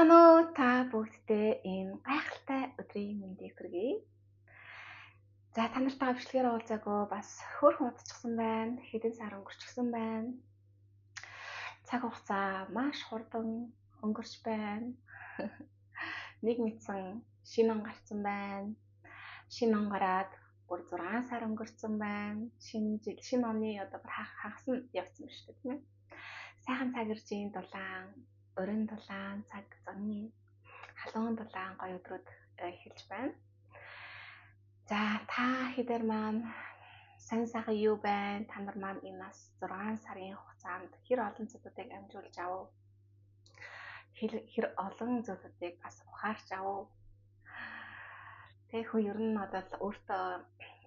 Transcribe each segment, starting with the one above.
Байцгаана уу? Та бүгддээ энэ гайхалтай өдрийн мэндийг хүргэе. За та нартайгаа бичлэгээр уулзаагүй бас хөөрхөн удчихсан байна. Хэдэн сар өнгөрчихсөн байна. Цаг хугацаа маш хурдан өнгөрч байна. Нэг мэдсэн шинэ он гарсан байна. Шинэ он гараад бүр 6 сар өнгөрцөн байна. Шинэ жил, шинэ оны одоо бүр хагас нь явцсан байна шүү дээ, тийм ээ. Сайхан цаг ирж ийн дулаан, оройн дулаан, цаг зоны халуун дулаан гоё өдрүүд эхэлж байна. За та хэдэр маань сайн сайхан юу байна? Та нар маань энэ нас 6 сарын хугацаанд хэр олон зүйлүүдийг амжуулж авав? Хэр олон зүйлүүдийг бас ухаарч авав? Тэг хүн ер нь одоо өөртөө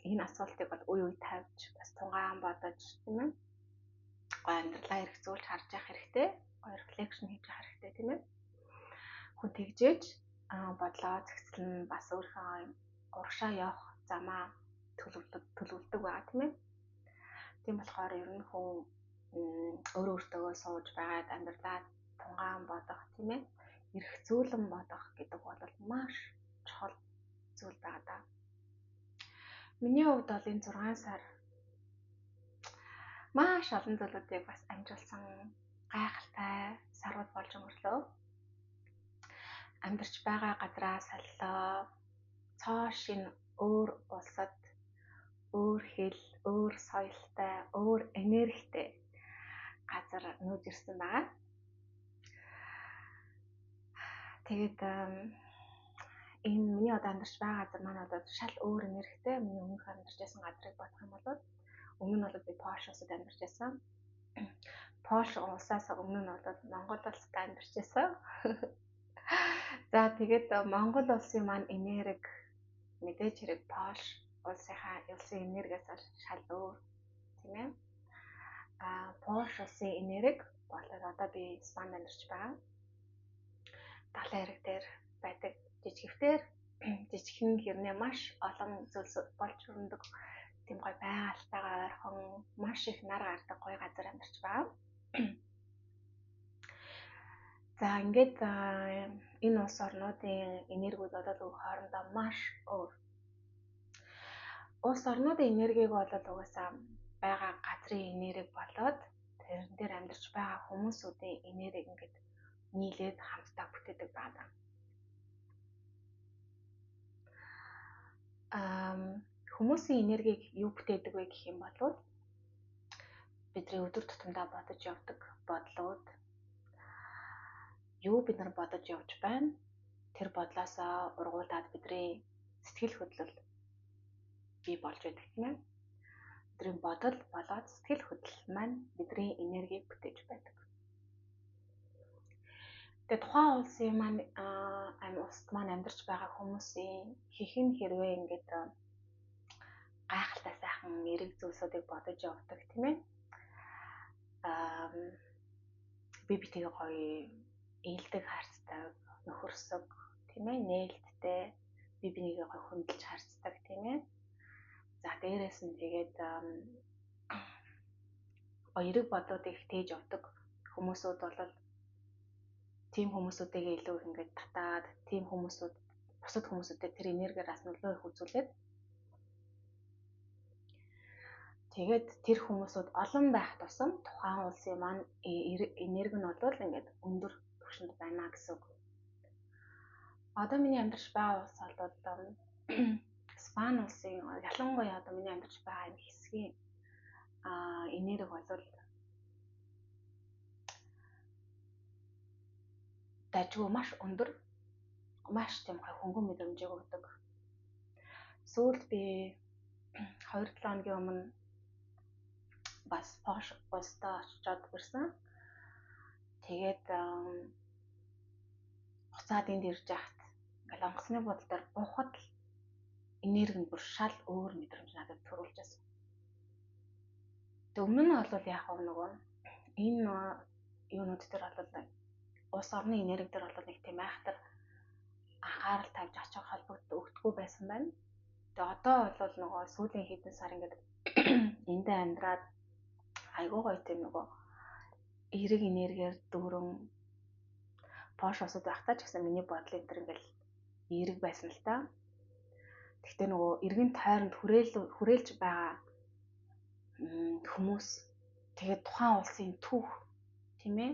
энэ асуултыг бол үе үе тавьж бас тунгаан бодож, тийм ээ. Гой амьдралаа хэрэгцүүлж харж явах хэрэгтэй. Гой рефлекшн хийж явах хэрэгтэй, тийм ээ. Хүн тэгжээж бодлоо зэгцлэн бас өөрийнхөө урагшаа явах замаа төлөвлөдөг байгаа, тийм ээ. Тийм болохоор ер нь хүн өөр өөртөөгөө сууж байгаад амьдралаа тунгаан бодох, тийм ээ. Эрхцүүлэн бодох гэдэг бол маш чухал зүйл байгаа даа. Миний хувьд бол энэ 6 сар маш олон зүйлүүдийг бас амжуулсан гайхалтай сарууд болж өнгөрлөө. Амьдарч байгаа газраа солилоо. Цоо шинэ өөр улсад, өөр хэл, өөр соёлтой, өөр энергитэй газар нүүж ирсэн байгаа. Тэгээд энэ миний одоо амьдарч байгаа газар маань одоо шал өөр энергитэй. Миний өмнөх амьдарч байсан газрыг бодох юм бол өмнө нь бол би Польш улсад амьдарч байсан. Польш улсаас өмнө нь бол Монгол улсад амьдарч байсан. За тэгээд Монгол улсын маань энерги мэдээж хэрэг Польш улсын энергиэс шал өөр, тийм ээ. Польш улсын энерги болоод одоо би Испанд амьдарч байгаа. Далайн хэрэг дээр байдаг жижигвтер жижигхэн хэрнээ маш олон зүйлс болж өрнөдөг тийм гоё байгальтайгаа ойрхон маш их нар гардаг гоё газар амьдарч байгаа. За ингээд энэ улс орнуудын энергиуд бол хоорондоо маш өөр. Улс орнуудын энергийг бол угаасаа байгаа газрын энерги болоод тэрэн дээр амьдарч байгаа хүмүүсүүдийн энерги ингээд нийлээд хамтдаа бүтээдэг байна. Хүмүүсийн энергийг юу бүтээдэг вэ гэх юм бол бидний өдөр тутамдаа бодож явдаг бодлууд, юу бид нар бодож явж байна, тэр бодлоосоо ургуулад бидний сэтгэл хөдлөл бий болж байдаг, тийм ээ. Бидний бодол болоод сэтгэл хөдлөл маань бидний энергийг бүтээж байдаг. Тэгээ тухайн улсын маань улсад маань амьдарч байгаа хүмүүсийн хихэн хэрвээ ингээд гайхалтай сайхан эрэг зүйлсүүдийг бодож явдаг, тийм ээ. Би битгий гоё ээлдэг харцдаг, нөхөрсөг, тийм ээ, нээлттэй, би бинийгээ гоё хөндлөж харцдаг, тийм ээ. За дээрээс нь тэгээд гоё эрэг бодлуудыг тээж явдаг хүмүүсүүд бол тийм хүмүүсүүдийг илүү их ингээд татаад, тийм хүмүүсүүд бусад хүмүүсүүдэд тэр энергиас нөлөө их үзүүлээд тэгээд тэр хүмүүсүүд олон байх тусам тухайн улсын маань энерги нь бол ингээд өндөр түвшинд байна гэсэн үг. Одоо миний амьдарч байгаа улс бол Испани улсын ялангуяа одоо миний амьдарч байгаа энэ хэсгийн энерги бол дажгүй маш өндөр, маш тийм гоё хөнгөн мэдрэмжийг өгдөг. Сүүлд би 2-7 хоногийн өмнө бас Польш улсдаа очиод ирсэн. Тэгээд буцаад энд ирж яхад ингээл онгоцны буудлын дээр буухад л энерги нь бүр шал өөр мэдрэмж надад төрүүлж байсан. Тэг өмнө нь бол яг нөгөө энэ юунууд дээр бол улс орны энерги дээр бол нэг тийм айхтар анхаарал тавьж очих холбогддог өгдөггүй байсан байна. Тэгээ одоо бол нөгөө сүүлийн хэдэн сар ингээд эндээ амьдраад айгүй гоё тийм нөгөө эерэг энергиэр дүүрэн Пош улсад байхдаа ч гэсэн миний бодол энэ төр ингээл эерэг байсан л та. Гэхдээ нөгөө эргэн тойронд хүрээлж байгаа хүмүүс, тэгээд тухайн улсын түүх, тийм ээ,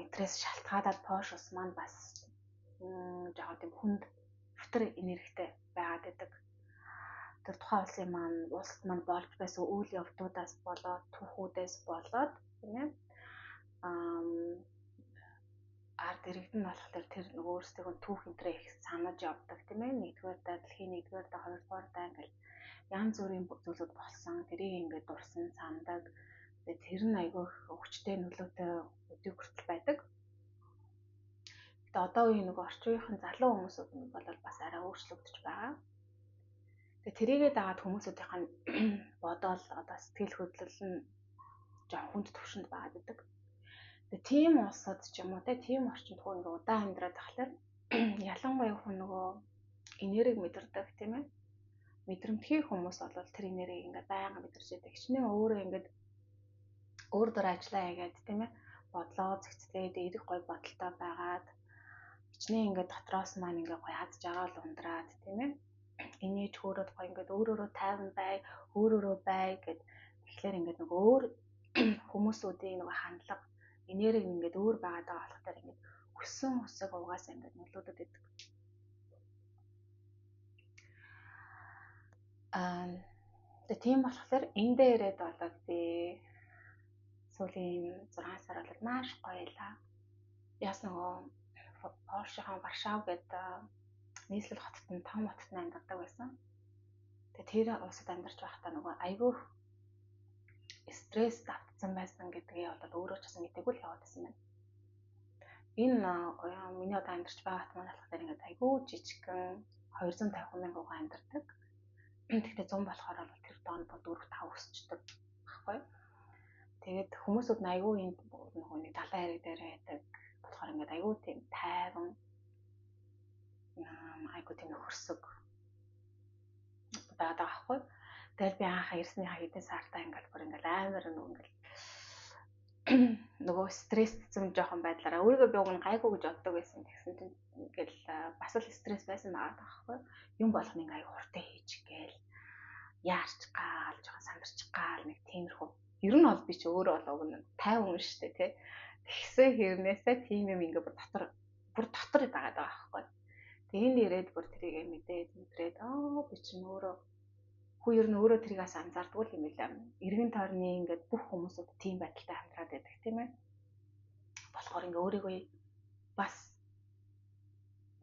этрээс шалтгаалаад Пош улс маань бас жоохон тийм хүнд өвтөр энергитэй байгаад байдаг. Тэр тухайн улсын маань улсад маань болж байсан үйл явдлуудаас болоод, түүхүүдээс болоод, тийм ээ, ард иргэд нь болохоор тэр нөгөө өөрсдийнх нь түүх энтрээ их санаж явдаг, тийм ээ. Нэгдүгээр даа, дэлхийн нэгдүгээр даа, хоёрдугаар даа ингээл янз бүрийн зүйлүүд болсон. Тэрийг ингээд дурсан, санадаг. Тэгээд тэр нь айгүй их өвчтэй нөлөөтэй өдийг хүртэл байдаг. Гэтэ одоо үеийн нөгөө орчин үеийнхэн залуу хүмүүсүүд нь бол бас арай өөрчлөгдөж байгаа. Тэгээд тэрийгээ дагаад хүмүүсүүдийнх нь бодоол одоо сэтгэл хөдлөл нь жоохон хүнд төвшөнд байгаад байдаг. Тэгээд тийм улсад ч юм уу те, тийм орчинд хүн ингээ удаан амьдраад тахлаар ялангуяа хүн нөгөө энерги мэдэрдэг, тийм ээ. Мэдрэмтгий хүмүүс бол тэр энергийг ингээ байнга мэдэрч байдаг. Хичнээн өөрөө ингээд өөр дөр ажиллаа хийгээд, тийм ээ, бодлоо зэгцлээд эерэг гой бодолтой байгаад хичнээн ингээд дотроос маань ингээ гой хад жаргал ундраад, тийм ээ, инээж хөөрөөд гой ингээд өөр өөрөө тайван бай, өөр өөрөө бай гэд тэгэхээр ингээд нөгөө өөр хүмүүсүүдийн нөгөө хандлага энерги ингээд өөр байгаад байгаа болохоор ингээд өссөн усаг угаасаа ингээд нөлөөдөд байдаг. Тэгээ тийм болохоор энэ дээрээд болоод би сүүлийн 6 сар болоод маш гоёлаа. Яас нөгөө Польшийн Варшав гэдэг нийслэл хотод нь том хотод нь амьдардаг байсан. Тэгээ тэр улсад амьдарч байхдаа нөгөө айгүй стресс давтсан байсан гэдгийг бол өөрөө ч гэсэн мэдээгүй л яваад байсан байна. Энэ миний одоо амьдарч байгаа хот маань болохоор ингээд айгүй жижигхэн 250 мянган хүн амьдардаг. Тэгэхдээ 100 болохоор бол тэр доонд бол 4-5 өсчдөг байхгүй. Тэгээд хүмүүсүүд нь айгүй энд нөгөө нэг далайн хэрэг дээр байдаг болохоор ингээд айгүй тийм тайван, айгүй тийм нөхөрсөг байгаад байгаа байхгүй. Тэгэл би анх ирснийхаа хэдэн сартаа ингээд бүр ингээд амар нөгөө ингээд нөгөө стрессцэн жоохон байдлаараа өөрийгөө би уг нь гайгүй гэж боддог байсан. Тэгсэн чинь ингээл бас л стресс байсан байгаа байхгүй. Юм болгоно ингээ аяг хурдан хийж гээл яарч гаал жоохон сандарч гаал нэг тиймэрхүү. Ер нь бол би чи өөрөө бол уг нь 50 хүн шүү дээ, тий. Тэгсэн хэрнээсээ тийм юм ингээ бүр дотор байгаад байгаа байхгүй. Тэг энд ирээд бүр тэрийг мэдээд мэдрээд би чинь өөрөө хүү ер нь өөрөө тэрийг бас анзаардгүй юм билээ. Эргэн тойрны ингээд бүх хүмүүсүүд тийм байдалтай амьдраад байдаг, тийм ээ. Болохоор ингээ өөрийгөө бас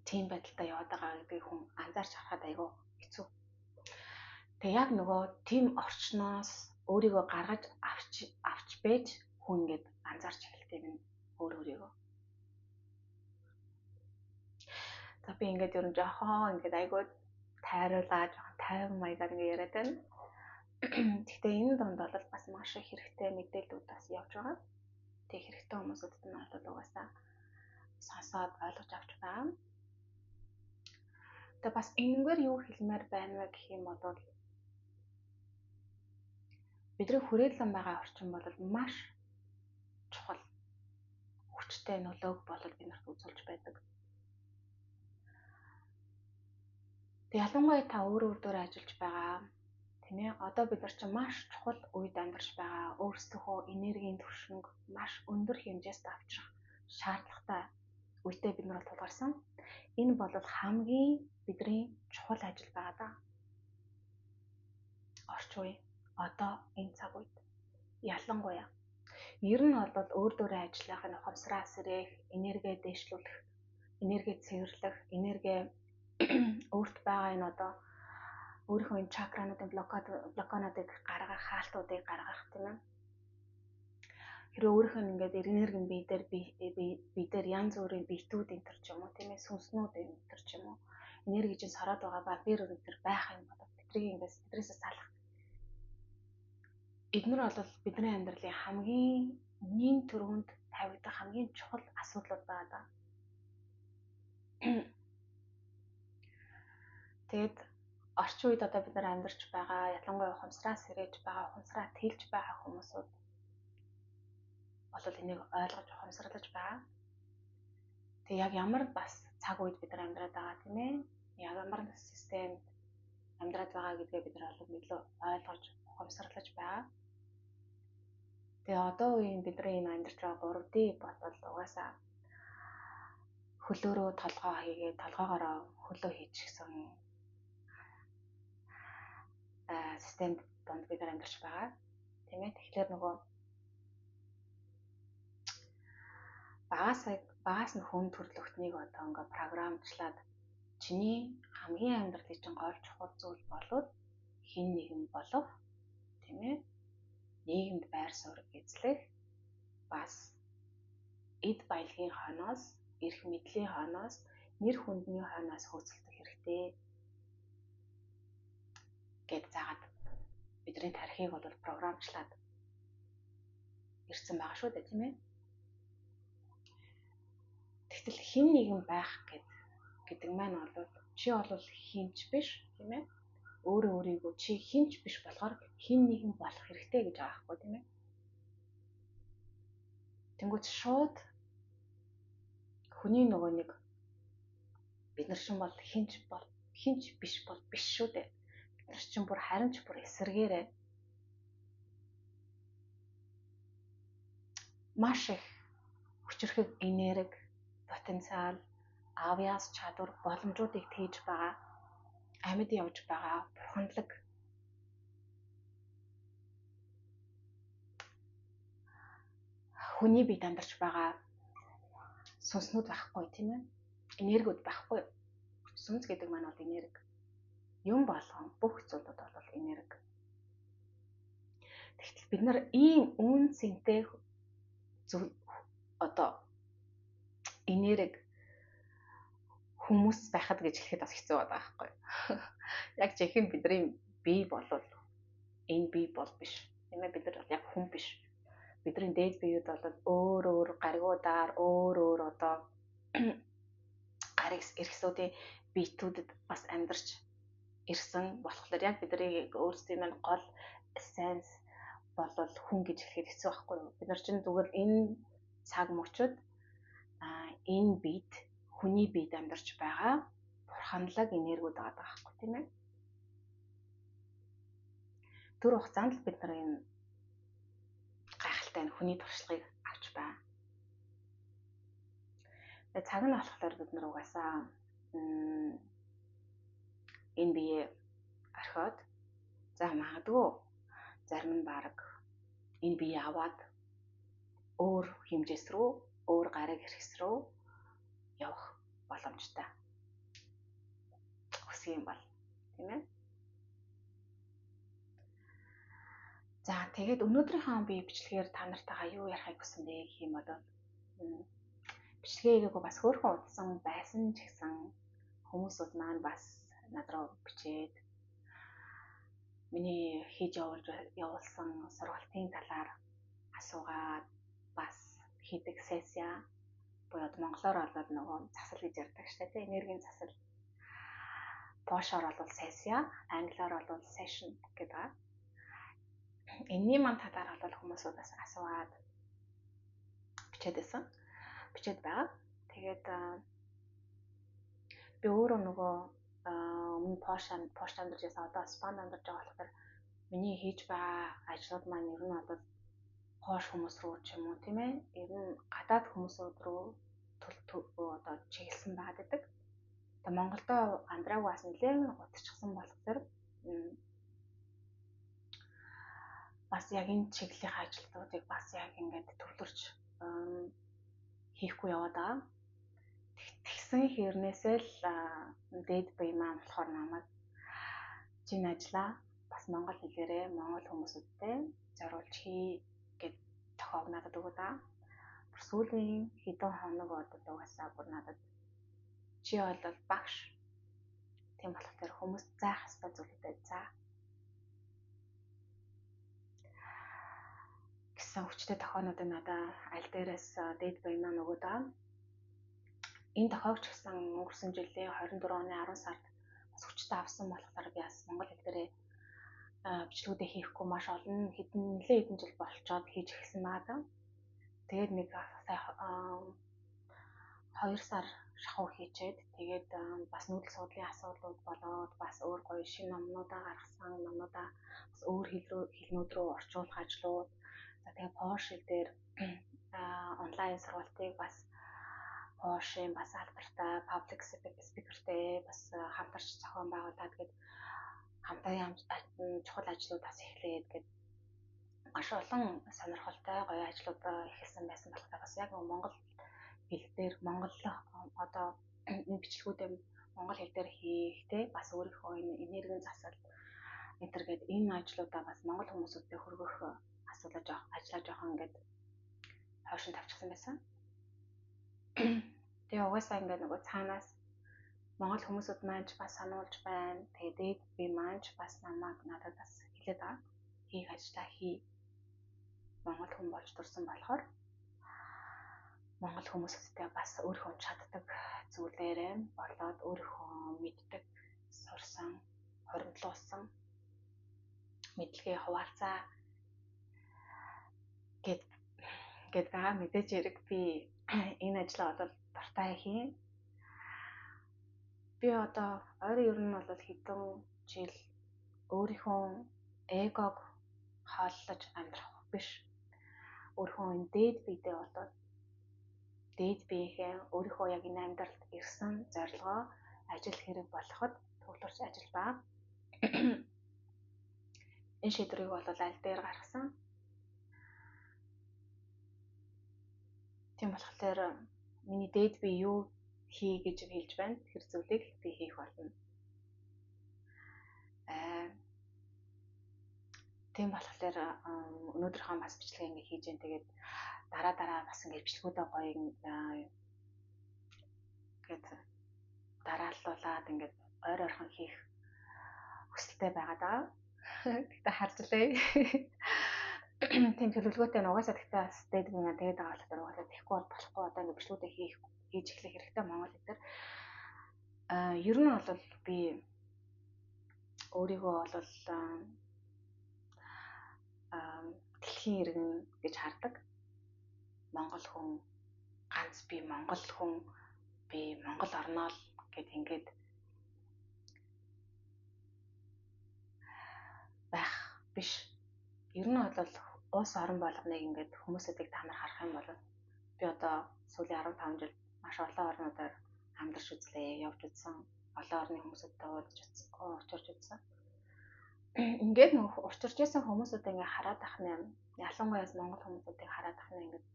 тийм байдалтай яваад байгаа гэдгийг хүн анзаарч харахад айгүй хэцүү. Тэгээ яг нөгөө тийм орчноос өөрийгөө гаргаж авч байж хүн ингээд анзаарч эхэлдэг юм өөр өөрийгөө. За би ингээд ер нь жоохон ингээд айгүй тайруулаа жоохон тайван маягаар ингээд яриад байна. Гэхдээ энэ дунд бол бас маш их хэрэгтэй мэдээллүүд бас явж байгаа. Тэгээ хэрэгтэй хүмүүсүүдэд нь бол угаасаа сонсоод ойлгож авч байгаа. Тэгээ бас энэнгээр юу хэлмээр байна вэ гэх юм бол бидний хүрээлэн байгаа орчин бол маш чухал хүчтэй нөлөөг бол бид нарт үзүүлж байдаг. Тэг ялангуяа та өөр өөр дөөр ажиллаж байгаа, тийм ээ. Одоо бид нар чинь маш чухал үед амьдарч байгаа. Өөрсдийнхөө энергийн түвшинг маш өндөр хэмжээст авчрах шаардлагатай үедээ бид нар тулгарсан. Энэ бол хамгийн бидний чухал ажил байгаа даа. Орчин үе одоо энэ цаг үед ялангуяа ер нь бол өөр өөрөөр ажиллах нь ухамсараа сэрээх, энерги дээшлүүлэх, энерги цэвэрлэх, энерги өөрт байгаа энэ одоо өөрийнхөө энэ чакрануудын блокануудыг гаргах, хаалтуудыг гаргах, тийм ээ. Хэрвээ өөрийнх нь ингээд энерги бие дээр бие дээр янз бүрийн биетүүд энэ төр ч юм уу, тийм ээ, сүнснүүд энэ төр ч юм уу, энерги чинь сороод байгаа вампир энэ төр байх юм бол тэдрийг ингээд тэдрээсээ салах. Эднэр бол бидний амьдралын хамгийн нин төрөнд тавигдах хамгийн чухал асуудлууд байгаа даа. Тэгээд орчин үед одоо бид нар амьдарч байгаа, ялангуяа ухамсараа сэрэж байгаа, ухамсараа тэлж байгаа хүмүүсүүд бол энийг ойлгож ухамсарлаж байгаа. Тэг яг ямар бас цаг үед бид нар амьдраад байгаа тийм ээ. Яг ямар системд амьдраад байгаа гэдгээ бид нар илүү ойлгож ухамсарлаж байгаа. Тэгээ одоо үеийн бидний энэ амьдарч байгаа 3D бодол угаасаа хөлөөрөө толгоо хийгээд толгоогоороо хөлөө хийчихсэн системд донд бид нар амьдарч байгаа. Тийм ээ. Тэгэхээр нөгөө багаас нь хүн төрлөختнийг одоо ингээ програмчлаад чиний хамгийн амьдралын чинь гол чухал зүйл болвол хэн нэгэн болох, тийм ээ, нийгэмд байр суурь эзлэх, бас эд баялагын хойноос, эрх мэдлийн хойноос, нэр хүндний хойноос хөөцөлдөх хэрэгтэй гэд заагаад бидний тархийг бол програмчлаад ирсэн байгаа шүү дээ, тийм ээ. Тэгтэл хэн нэгэн байх гэдэг маань бол чи бол хинч биш, тийм ээ. Өөрөө өөрийгөө чи хинч биш болохоор хэн нэгэн болох хэрэгтэй гэж байгаа байхгүй, тийм ээ. Тэнгүүт шууд хүний нөгөө нэг бид нар чинь бол хинч биш бол биш шүү дээ. Бид нар чинь бүр харин ч бүр эсэргээрээ маш их хүчирхэг энерги, потенциал, авиас чадвар, боломжуудыг тээж байгаа, амьд явж байгаа бурханлаг хүний биед амьдарч байгаа сүнснүүд байхгүй, тийм ээ. Энергиуд байхгүй. Сүнс гэдэг маань бол энерги. Юм болгон бүх зүйлүүд бол энерги. Тэгтэл бид нар ийм үн цэнтэй зүйл одоо энерги хүмүүс байхад гэж хэлэхэд бас хэцүү байгаа байхгүй. Яг жинхэнэ бидний бие болвол энэ бие бол биш. Тийм ээ, бид нар бол яг хүн биш. Бидний дээд биеуд бол өөр өөр гаригуудаар өөр өөр одоо гариг эрхсүүдийн биетүүдэд бас амьдарч ирсэн болохоор яг бидний өөрсдийн маань гол эссенс болвол хүн гэж хэлэхэд хэцүү байхгүй юу? Бид нар чинь зүгээр энэ цаг мөчид энэ биед хүний биед амьдарч байгаа бурханлаг энергиуд байгаа байхгүй, тийм ээ. Тэр хугацаанд л бид нар энэ гайхалтай энэ хүний туршлагыг авч байна. Тэгээ цаг нь болохоор бид нар угаасаа энэ бие орхиод за магадгүй зарим нь баг энэ бие аваад өөр хэмжээс рүү, өөр гариг хэрэгс рүү явах боломжтой. Хүсэх юм бол, тийм ээ. За тэгээд өнөөдрийнхөө би бичлэгээр та нартайгаа юу ярихыг хүсэн бэ гэх юм бол бичлэгээ хийгээгүй бас хөөрхөн удсан байсан ч гэсэн хүмүүсүүд маань бас над руу бичээд миний хийж явуулсан сургалтын талаар асуугаад бас хийдэг сессия буюу монголоор бол нөгөө засал гэж ярьдаг шүү дээ, энергийн засал. Пошоор бол сессия, англиар бол session гэдэг. Энэний маань талаар бол хүмүүсүүд бас асуугаад бичээд байсан. Бичээд байгаа. Тэгээд би өөрөө нөгөө өмнө Пош амьдарч байсан, одоо Испанд амьдарч байгаа болохоор миний хийж байгаа ажлууд маань ер нь бол Пош хүмүүс рүү ч юм уу, тийм ээ, ер нь гадаад хүмүүсүүд рүү одоо чиглэсэн байгаад байдаг. Одоо Монголдо амьдраагүй бас нэлээд удчихсан болохоор бас яг энэ чиглэлийн ажилтнуудыг бас яг ингээд төвлөрч хийхгүй яваад байгаа. Тэгсэн хэрнээсээ л дээд бие маань болохоор намайг чинь ажиллаа бас монгол хэлээрээ монгол хүмүүсүүдтэй зориулж хий гэд тохиог надад өгöd аа. Бүр сүүлийн хэдэн хоног бодод угаасаа бүр надад чи бол багш. Тийм болохоор хүмүүс заах ёстой зүйлүүдэд заа гэсэн хүчтэй тохионуудыг надад аль дээрээс дээд бие маань өгöd аа. Энэ тохиог ч гэсэн өнгөрсөн жилийн 24 оны 10 сард бас хүчтэй авсан болохоор би бас монгол хэл дээрээ бичлэгүүдээ хийхгүй маш олон хэдэн нэлээд хэдэн жил болчоод хийж эхэлсэн байгаа. Тэгээд нэг сая 2 сар шахуу хийчээд тэгээд бас нүүдэл судлалын асуудлууд болоод бас өөр гоё шинэ номнуудаа гаргасан, номнуудаа бас өөр хэлнүүд рүү орчуулах ажлууд, за тэгээд Porsche хэл дээр онлайн сургалтыг бас Porsche-ийн бас алдартай public speaker-тэй бас хамтарч зохион байгуулад гээд хамтаа чухал ажлууд бас эхлээд гээд маш олон сонирхолтой гоё ажлууд эхэлсэн байсан болохоор бас яг монгол хэл дээр монгол одоо энэ бичлэгүүдээ монгол хэл дээр хийх те бас өөрийнхөө энэ энергийн засал энэ төр гээд энэ ажлуудаа бас монгол хүмүүсүүдэд хүргэх асуудлаа жоох ажлаа жоохон ингээд хойшин тавьчихсан байсан. Тэгээ угаасаа ингээд нөгөө цаанаас монгол хүмүүсүүд маань ч бас сануулж байна. Тэгээ дээд би маань ч бас намайг надад бас хэлээд байгаа. Хийх ажлаа хий. Монгол хүн болж төрсэн болохоор монгол хүмүүсүүдтэй бас өөрийнхөө чаддаг зүйлээрээ болоод өөрийнхөө мэддэг, сурсан, хуримтлуулсан мэдлэгээ хуваалцаа гэд байгаа. Мэдээж хэрэг би энэ ажлаа бол дуртай хийн. Би одоо ойрын ер нь бол хэдэн жил өөрийнхөө эгог хооллож амьдрах биш. Өөрийнхөө энэ дээд биедээ болоод дээд биеийнхээ өөрийнхөө яг энэ амьдралд ирсэн зорилгоо ажил хэрэг болоход төвлөрч ажил ба. Энэ шийдвэрийг бол аль дээр гаргасан. Тийм болохоор миний дээд би юу хий гэж хэлж байна. Тэр зүйлийг би хийх болно. Тийм болохоор өнөөдрийнхөө бас бичлэгээ ингэ хийж जैन. Тэгээд дараа бас ингэ бичлэгүүдээ гоё гээд дарааллуулаад ингээд ойр ойрхон хийх хүсэлтэй байгаа даа. Тэгтээ харж лээ. Тийм төлөвлөгөөтэй нь угаасаа тэгтээ бас дээд би маань тэгээд байгаа болохоор угаасаа тэхгүй бол болохгүй одоо ингэ бичлэгүүдээ хийж эхлэх хэрэгтэй монгол хэл дээр. Ер нь бол би өөрийгөө бол дэлхийн иргэн гэж хардаг. Монгол хүн ганц би монгол хүн би монгол орноо л гэд ингээд байх биш. Ер нь бол улс орон болгоныг ингээд хүмүүсүүдийг та нар харах юм бол би одоо сүүлийн 15 жил маш олон орнуудаар амьдарч үзлээ, явж үзсэн, олон орны хүмүүсүүдтэй уулзч учирч үзсэн. Ингээд нөгөө учирч исэн хүмүүсүүдээ ингээд хараад ах нь ялангуяа монгол хүмүүсүүдийг хараад ах нь ингээд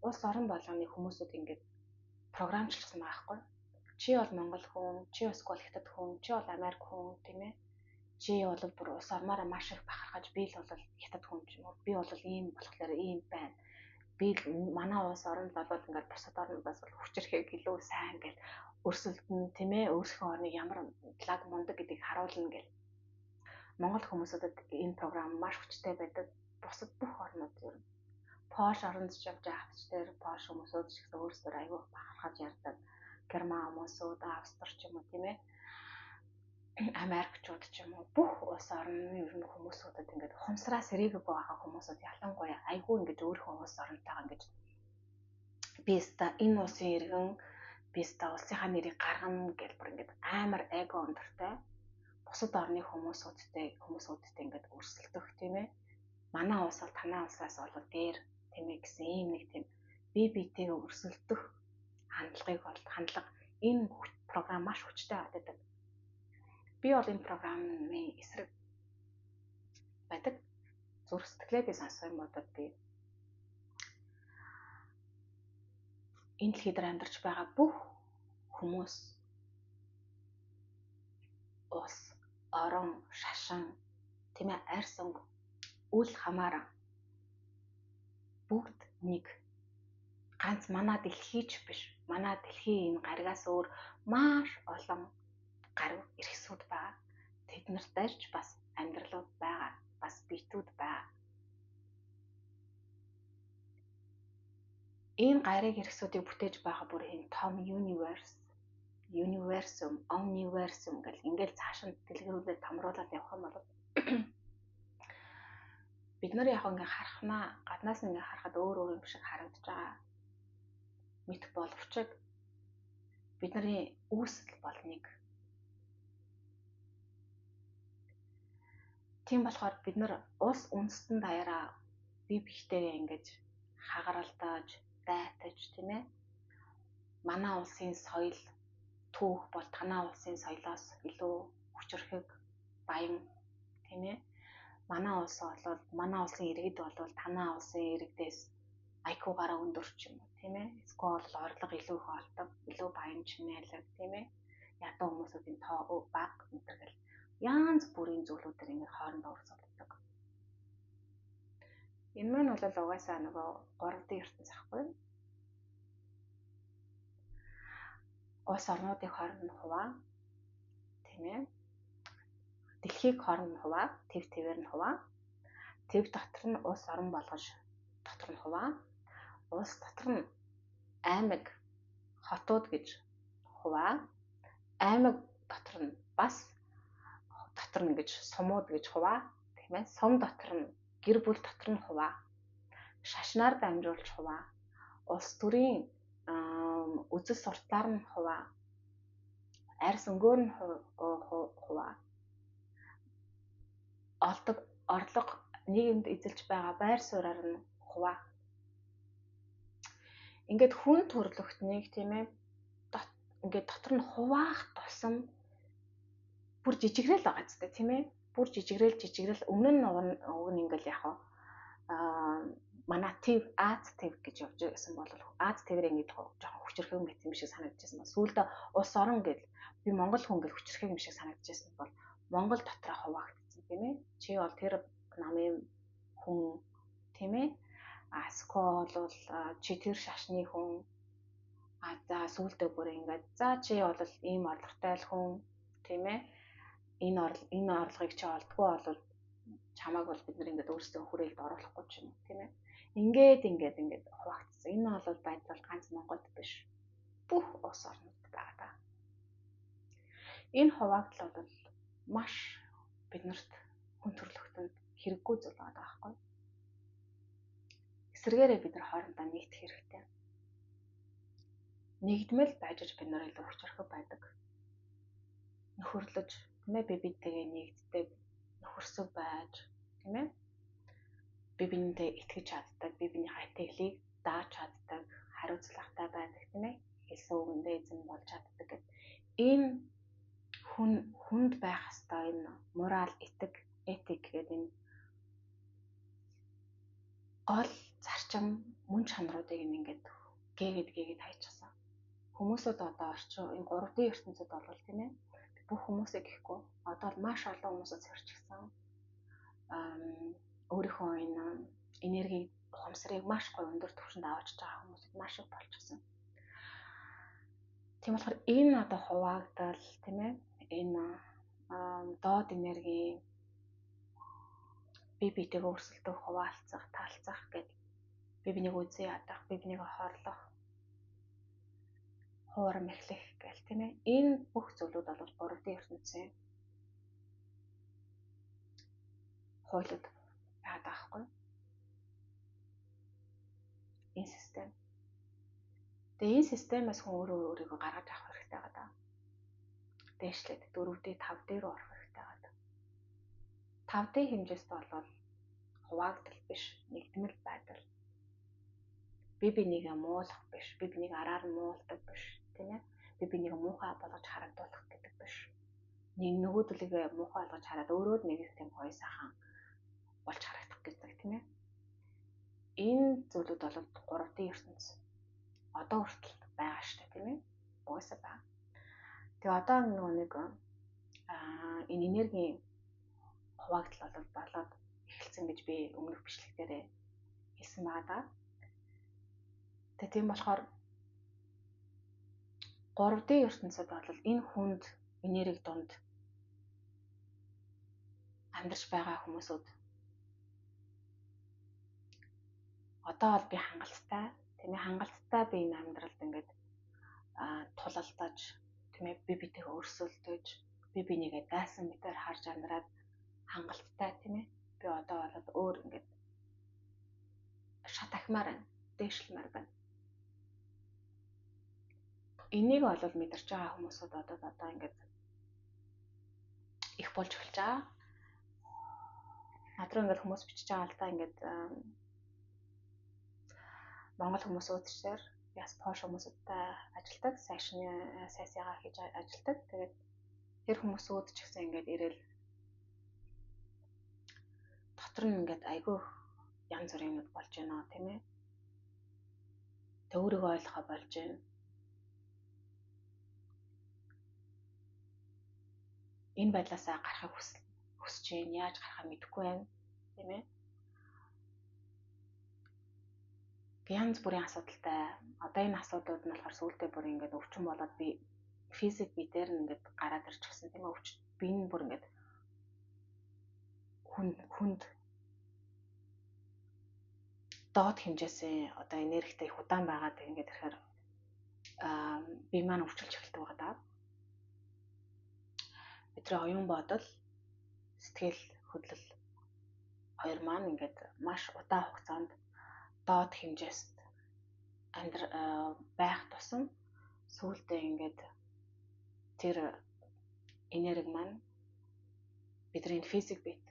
улс орон болгоны хүмүүсүүд ингээд програмчлсан байгаа байхгүй. Чи бол монгол хүн, чи эсвэл хятад хүн, чи бол Америк хүн, тийм ээ. Чи бол бүр улс орноороо маш их бахархаж би л бол хятад хүн юм уу? Би бол ийм болохоор ийм байна. Би л манай улс оронд бол ингээд бусад орнуудаас бол хүчрэхийг илүү сайн гэл өрсөлдөн, тийм ээ. Өөрсдийнхөө орныг ямар лаг мундаг гэдгийг харуулна гэл. Монгол хүмүүсүүдэд энэ програм маш хүчтэй байдаг. Бусад бүх орнууд ер нь Польш оронд ч явж байгаа хавч дээр Польш хүмүүсүүд ч гэсэн өөрсдөө айгүй бахархаж ярьдаг. Герман хүмүүсүүд, Австри ч юм уу, тийм ээ. Америкчууд ч юм уу бүх улс орны ер нь хүмүүсүүдэд ингээд ухамсараа сэрээгээгүй байгаа хүмүүсүүд ялангуяа айгүй ингээд өөрийнхөө улс оронтойгоо ингээд би өста энэ улсын иргэн, би өста улсынхаа нэрийг гаргана гэл бүр ингээд амар эго өндөртэй бусад орны хүмүүсүүдтэй ингээд өрсөлдөх, тийм ээ. Манай улс бол танай улсаас бол дээр, тийм ээ гэсэн ийм нэг тийм бие биетэйгээ өрсөлдөх хандлагыг бол хандлага энэ програм маш хүчтэй байдаг. Би бол энэ програмын эсрэг байдаг. Зүрх сэтгэлээ би сонсох юм бодод би энэ дэлхий дээр амьдарч байгаа бүх хүмүүс улс, орон, шашин, тийм ээ, арьс өнгө, үл хамааран бүгд нэг. Ганц манай дэлхийч биш. Манай дэлхийн энэ гаригаас өөр маш олон гариг эрхсүүд байгаа. Тэд нартай ч бас амьдралууд байгаа. Бас биетүүд байгаа. Энэ гариг эрхсүүдийг бүтээж байгаа бүр энэ том universe, universum, omniversum гэл ингээл цааш нь дэлгэрүүлээд томруулаад явах юм бол бид нар яг ингээ харахнаа гаднаас ингээ харахад өөр өөр юм шиг харагдаж байгаа мэт боловч Бидний үүсэл бол нэг. Тийм болохоор бид нар улс үндэстэн даяараа бие биетэйгээ ингэж хагаралдаж, дайтаж, тийм ээ. Манай улсын соёл түүх бол танаа улсын соёлоос илүү хүчирхэг, баян, тийм ээ. Манай улс бол манай улсын иргэд бол танаа улсын иргэдээс IQ-гаараа өндөр ч юм уу, тийм ээ. Эсвэл орлого илүү их олдог, илүү баян чинээлэг, тийм ээ. Ядуу хүмүүсүүдийн тоо бага энэ гэл янз бүрийн зүйлүүдээр ингэж хоорондоо өрсөлддөг. Энэ маань бол угаасаа нөгөө 3D ертөнц ахгүй юу? Улс орнуудыг хооронд нь хуваа, тийм ээ. Дэлхийг хооронд нь хуваа, төв твээр нь хуваа. Төв дотор нь улс орон болгож дотор нь хуваа. Улс дотор нь аймаг, хотууд гэж хуваа. Аймаг дотор нь бас дотор нь гэж сумууд гэж хуваа, тийм ээ. Сум дотор нь гэр бүл дотор нь хуваа. Шашнаар дамжуулж хуваа. Улс төрийн үзэл сурталаар нь хуваа. Арьс өнгөөр нь хуваа. Олдог орлого нийгэмд эзэлж байгаа байр сууриар нь хуваа. Ингээд хүн төрлөختнийг, тийм ээ, ингээд дотор нь хуваах тусам бүр жижигрэл байгаа зү, тийм ээ. Бүр жижигрэл өмнө нь уг нь ингээл яг манай төв Аз төв гэж явж байсан бол Аз твээр ингээд жоохон хүчирхэг мэт юм шиг санагдчихсан бол сүүлдээ улс орон гэл би Монгол хүн гэл хүчирхэг юм шиг санагдчихсан бол Монгол дотроо хуваагдсан, тийм ээ. Чи бол тэр намын хүн, тийм ээ. Эсвэл бол чи тэр шашны хүн. А за сүүлдээ бүр ингээд за чи бол ийм орлоготой л хүн, тийм ээ. Энэ орлогыг чи олдгүй бол чамааг бол бид нар ингээд өөрсдөө хүрээлд оруулахгүй ч юм уу, тийм ээ. Ингээд хуваагдсан. Энэ бол байдал ганц Монголд биш. Бүх улс орнод байгаа даа. Энэ хуваагдал бол маш биднэрт хүн төрлөختөнд хэрэггүй зүйл байгаа байхгүй. Эсвэргээрээ бид нар хоорондоо нэгдэх хэрэгтэй. Нэгдмэл байж бид нар илүү хүчирхэг байдаг. Нөхөрлөж, тийм ээ, би бидтэйгээ нэгддэг, нөхөрсөг байж, тийм ээ. Би биентэй итгэж чаддаг, би биенийхээ итгэлийг дааж чаддаг, хариуцлагатай байдаг, тийм ээ. Хэлсэн үгэндээ эзэн болж чаддаг гэд. Энэ хүнд байх ёстой энэ морал, этик гэдэг энэ гол зарчим мөн чанаруудыг ингээд гээгээд хайчихсан. Хүмүүсүүд одоо орчин энэ 3D ертөнцид бол, тийм ээ, бүх хүмүүсээ гэхгүй одоо л маш олон хүмүүсүүд сэрчгсэн. Өөрийнхөө энэ энерги ухамсарыг маш гоё өндөр түвшинд авчиж байгаа хүмүүсүүд маш их болчихсон. Тийм болохоор энэ одоо хуваагдал, тийм ээ, энэ доод энергийн бие биетэйгээ өрсөлдөх, хуваалцах, таалцах гэдэг, бие биенийг үзэн ядах, бие биенийг хорлох, хуурам эхлэх гэл, тийм ээ. Энэ бүх зүйлүүд бол 3D ертөнцийн хуулиуд байгаад байгаа байхгүй юу? Энэ систем. Тэгээ энэ системээс хүн өөрөө өөрийгөө гаргаж авах хэрэгтэй байгаа даа. Дээшлээд 4D, 5D руу орох хэрэгтэй байгаа даа. 5D хэмжээст бол хуваагдал биш, нэгдмэл байдал. Би бинийгээ муулах биш, би бинийг араар нь муулдаг биш, тийм ээ. Би бинийг муухай болгож харагдуулах гэдэг биш. Нэг нөгөөдөлийгээ муухай болгож хараад өөрөө л нэг тийм гоё сайхан болж харагдах гэдэг, тийм ээ. Энэ зүйлүүд бол 3D ертөнц одоо хүртэл байгаа шүү дээ, тийм ээ. Угаасаа байгаа. Тэгээ одоо нөгөө нэг энэ энергийн хуваагдал бол болоод эхэлсэн гэж би өмнөх бичлэг дээрээ хэлсэн байгаа даа. Тэгээ тийм болохоор 3D ертөнцид бол энэ хүнд энерги дунд амьдарч байгаа хүмүүсүүд одоо бол би хангалттай, тийм ээ, хангалттай би энэ амьдралд ингээд тулалдаж, тийм ээ, би битэйгээ өрсөлдөж, би бинийгээ дайсан мэтээр харж амьдраад хангалттай, тийм ээ. Би одоо болоод өөр ингээд шат ахмаар байна, дээшлэмээр байна. Энийг бол мэдэрч байгаа хүмүүсүүд одоо ингээд их болж эхэлж байгаа. Над руу ингээд хүмүүс бичиж байгаа л да, ингээд Монгол хүмүүсүүдчээр яс пош хүмүүсүүдтэй ажилтдаг, сайшны сайсяга хийж ажилтдаг. Тэгээд тэр хүмүүсүүд ч гэсэн ингээд ирээл дотор нь ингээд айгүй янз бүрийн юмуд болж байна, тийм ээ. Тэг өөрийгөө ойлгохоо болж байна. Энэ байдлаасаа гарахыг хүсэж байна. Яаж гарахаа мэдэхгүй байна, тийм ээ. Янз бүрийн асуудалтай. Одоо энэ асуудлууд нь болохоор сүүлдээ бүр ингээд өвчин болоод би физик бие дээр нь ингээд гараад ирчихсэн, тийм ээ. Өвч би нь бүр ингээд хүнд доод хэмжээсээ одоо энергитэй их удаан байгаад ингээд ирэхээр бие маань өвчлөж эхэлдэг байгаа даа. Бидний оюун бодол, сэтгэл хөдлөл хоёр маань ингээд маш удаан хугацаанд доод хэмжээст байх тусам сүүлдээ ингээд тэр энерги маань бидний физик биет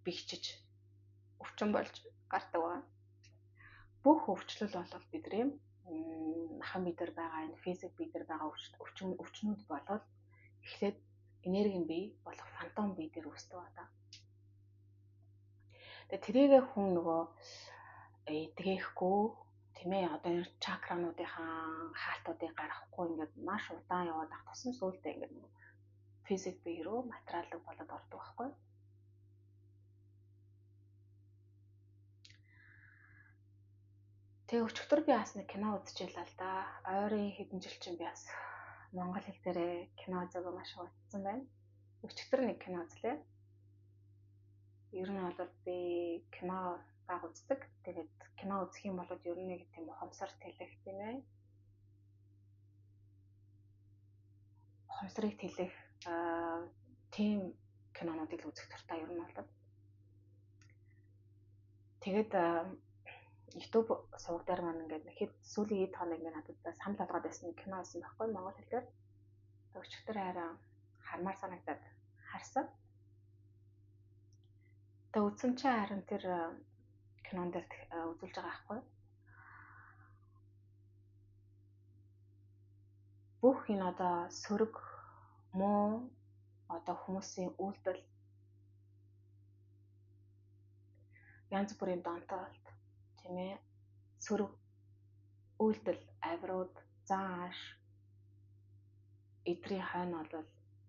бэхжиж өвчин болж гардаг байгаа. Бүх өвчлөл бол бидний махан бие дээр байгаа энэ физик бие дээр байгаа өвчнүүд болоод эхлээд энергийн бие болох фантом бие дээр үүсдэг байгаа. Тэгээ тэрийг хүн нөгөө эдгээхгүй, тийм ээ, одоо энэ чакрануудынхаа хаалтуудыг гаргахгүй ингээд маш удаан яваад ах тусам сүүлдээ ингээд нөгөө физик бие рүү материалыг болоод ордог байхгүй. Тэгээ өчигдөр би бас нэг кино үзчихлээ л да. Ойрын хэдэн жил чинь би бас монгол хэл дээрээ кино үзээгүй маш удсан байна. Өчигдөр нэг кино үзлээ. Ер нь бол би кино баг үздэг. Тэгээд кино үзэх юм бол ер нь нэг тийм ухамсар тэлэх, тийм ээ. Ухамсарыг тэлэх тийм кинонуудыг л үзэх дуртай ер нь бол. Тэгээд YouTube суваг дээр маань ингээд хэд сүүлийн хэд хоног ингээд надад санал болгоод байсан кино байсан байхгүй монгол хэлээр. Өчигдөр хараа хармаар санагдаад харсан. Тэгээ үзсэн чинь харин тэр кинон дээр үзүүлж байгаа байхгүй. Бүх энэ одоо сөрөг муу одоо хүмүүсийн үйлдэл янз бүрийн донтолт, тийм ээ, сөрөг үйлдэл, авирууд, зан ааш эдрийн хойно бол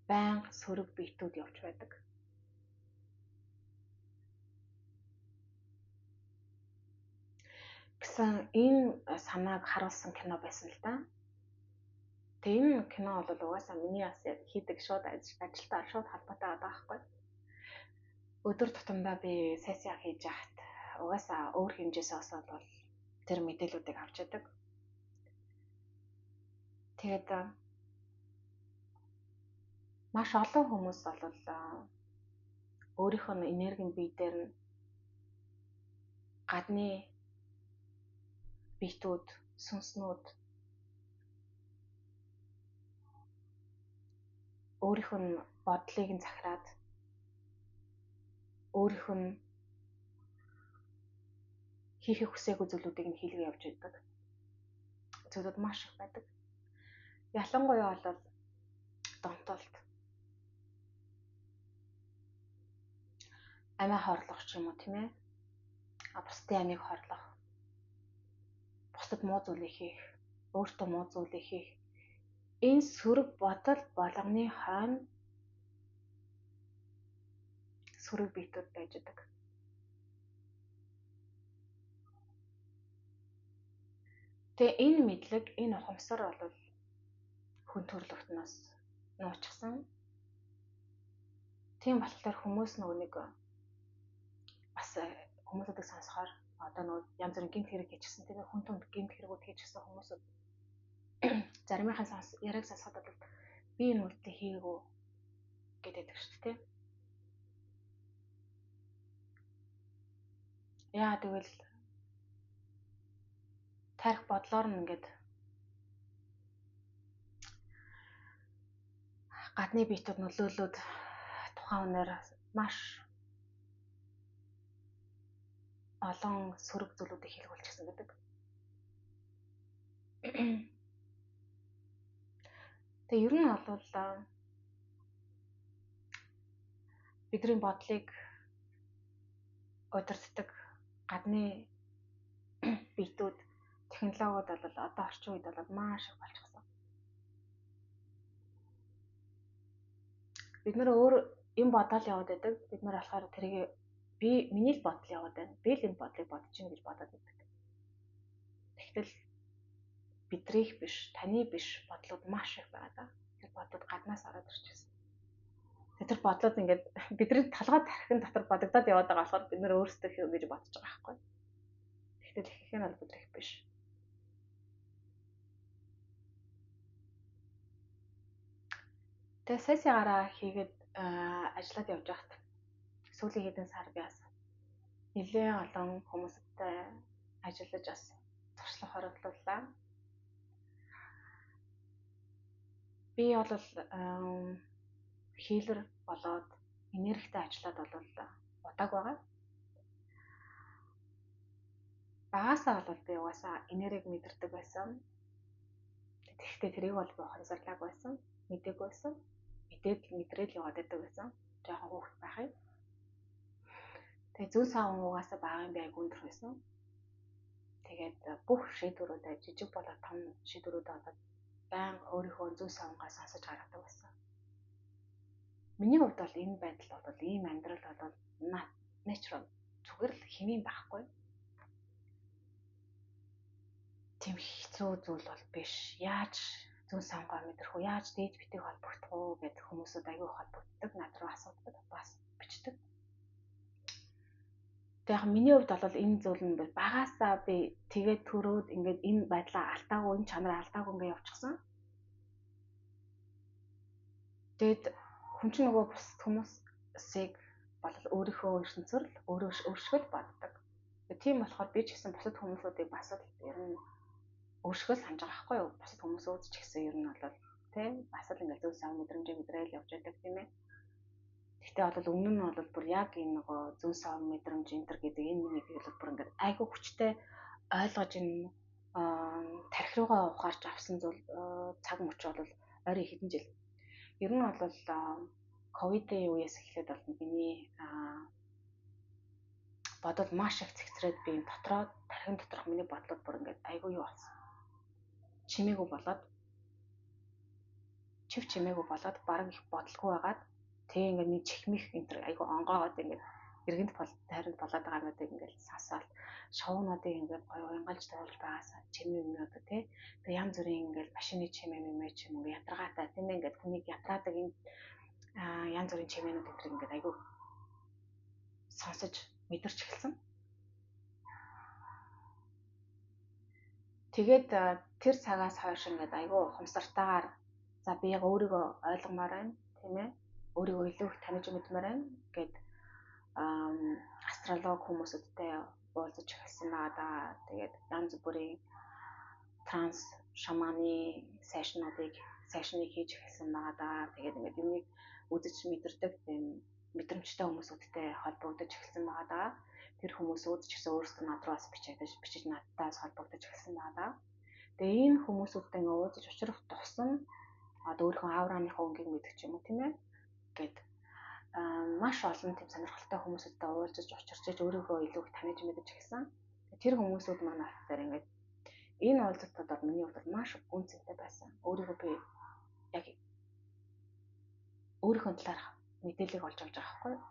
байнга сөрөг биетүүд явж байдаг. Гэсэн энэ санааг харуулсан кино байсан л да. Тэгээ энэ кино бол угаасаа миний бас яг хийдэг шууд ажилдаа шууд холбоотой байгаа байхгүй. Өдөр тутамдаа би сессия хийж яхад угаасаа өөр хэмжээсээ бол тэр мэдээллүүдийг авч яадаг. Тэгээд маш олон хүмүүс бол өөрийнх нь энергийн бие дээр нь гадны биетүүд, сүнснүүд өөрийнх нь бодлыг нь захираад өөрийнх нь хийхээ хүсээгүй зүйлүүдийг нь хийлгээ явж байдаг. Зүйлүүд маш их байдаг. Ялангуяа бол донтолт, амиа хорлох ч юм уу, тийм ээ. Бусдын амийг хорлох, бусдад муу зүйлийг хийх, өөртөө муу зүйлийг хийх. Энэ сөрөг бодол болгоны хойно сөрөг биетүүд байж байдаг. Тэгээ энэ мэдлэг, энэ ухамсар бол хүн төрлөختнөөс нуучихсан. Тийм болохоор хүмүүс нөгөө нэг бас хүмүүсүүдийг сонсохоор одоо нөгөө янз бүрийн гэмт хэрэг хийчихсэн, тийм ээ, хүн түнд гэмт хэрэгүүд хийчихсэн хүмүүсүүд заримынхаа сонс яриаг сонсоход бол би энэ үйлдэлийг хийгээгүй гэдэг шүү дээ. Яа тэгвэл тарих бодлоор нь ингээд Гадны биетүүд нөлөөлөөд тухайн үнээр маш олон сөрөг зүйлүүдийг хийлгүүлчихсэн гэдэг. Тэгээ ер нь бол бидний бодлыг удирддаг гадны биетүүд, технологиуд бол одоо орчин үед бол маш их болчихсон. Бид нэр өөр юм бодоол яваад байдаг. Бид нар болохоор тэрийг би миний л бодол яваад байна. Би л энэ бодлыг бодож чинь гэж бодоод байдаг. Тэгтэл бидрийх биш, таны биш бодлууд маш их байгаа даа. Тэр бодлууд гаднаас ороод ирчихсэн. Тэр бодлууд ингээд бидний толгой тархин дотор бодогдоод яваад байгаа болохоор бид нэр өөрсдөө хөө гэж бодож байгаа байхгүй. Тэгтэл ихэнх нь бол бидрийх биш. Тэгээ сессигараа хийгээд ажиллаад явж байхад сүүлийн хэдэн сар би бас нэлээд олон хүмүүстэй ажиллаж бас туршлага хоригдлууллаа. Би бол хийлэр болоод энергитэй ажиллаад бол удааг байгаа. Багасаа бол би угаасаа энергийг мэдэрдэг байсан. Тэгэхдээ тэрийг бол би ухамсарлаагүй байсан, мдээгүй байсан. Мэдээд мэдрээл яваад байдаг байсан. Жохон хүүхэд байх юм. Тэгээ зүүн савн угаасаа бага юм би айгүй өндөр байсан. Тэгээд бүх шийдвэрүүдээ жижиг болоод том шийдвэрүүдээ болоод байнга өөрийнхөө зүүн савнгаа сонсож гаргадаг байсан. Миний хувьд бол энэ байдал бол ийм амьдрал бол natural зүгээр л хэмээн байхгүй. Тийм хэцүү зүйл бол биш. Яаж зүүн савнгаа мэдрэх үү? Яаж дээд битэг холбогдох уу гэдэг хүмүүсүүд аягүй холбогддог, над руу асуудаг, бас бичдэг. Тэг яг миний хувьд бол энэ зүйл нь багасаа би тэгээд төрөөд ингээд энэ байдлаа алдаагүй, энэ чанараа алдаагүй ингээд явчихсан. Тэгээд хүн чинь нөгөө бусад хүмүүсийг бол өөрийнхөө ертөнцөөр л өөрөө өөршгөл боддог. Тийм болохоор би ч гэсэн бусад хүмүүсүүдийг бас л ер нь өөршгөл санаж байгаа байхгүй юу? Бусад хүмүүсүүд ч гэсэн ер нь бол тийм бас л ингээд зөв сайн мэдрэмжээ мэдрээл явж байдаг тийм ээ. Гэхдээ бол өмнө нь бол бүр яг энэ нөгөө зүүн сав мэдрэмж энэ төр гэдэг энэ нэг бол бүр ингээд айгүй хүчтэй ойлгож энэ тархи руугаа ухаарч авсан зүйл цаг мөч бол ойрын хэдэн жил. Ер нь бол ковидын үеэс эхлээд бол миний бодол маш их цэгцрээд би энэ дотроо тархин доторх миний бодлууд бүр ингээд айгүй юу болсон. Чимээгүй болоод чив чимээгүй болоод бараг их бодлого байгаад тэг ингээд миний чихмих энэ төр айгүй онгоогоод ингээд эргэнд тайранд болоод байгаа юмнуудыг ингээд сасаал шоунуудыг ингээд гоё уянгалж туулж байгаасаа чимээ юм одоо тий. Тэг янз бүрийн ингээд машины чимээ мэмэ ч юм уу ядаргаатай тийм ээ ингээд хүнийг ядраадаг энэ янз бүрийн чимээнүүд энэ төр ингээд айгүй сонсож мэдэрч эхэлсэн. Тэгээд тэр цагаас хойш ингээд айгүй ухамсартайгаар за би яг өөрийгөө ойлгомоор байна тийм ээ. Өөрийгөө илүү их таних мэдмээр байна гэд астролог хүмүүсүүдтэй уулзаж эхэлсэн байгаа даа. Тэгээд янз бүрийн транс шаманы сешнуудыг сешнийг хийж эхэлсэн байгаа даа. Тэгээд ингээд юмыг үзэж мэдэрдэг тийм мэдрэмжтэй хүмүүсүүдтэй холбогдож эхэлсэн байгаа даа. Тэр хүмүүсүүд ч гэсэн өөрсдөө над руу бас бичиж надтай бас холбогдож эхэлсэн байгаа даа. Тэгээ энэ хүмүүсүүдтэй ингээд уулзаж учрах тусам одоо өөрийнхөө аураныхаа өнгийг мэдэх ч юм уу тийм ээ. Гэт маш олон тийм сонирхолтой хүмүүсүүдтэй уулзаж учирч өөрийгөө илүү их таних мэдэж эхэлсэн. Тэр хүмүүсүүд маань болохоор ингээд энэ уулзалтууд бол миний хувьд маш үн цэнтэй байсан. Өөрийгөө би яг өөрийнхөө талаарх мэдээллийг олж авч байгаа байхгүй юу?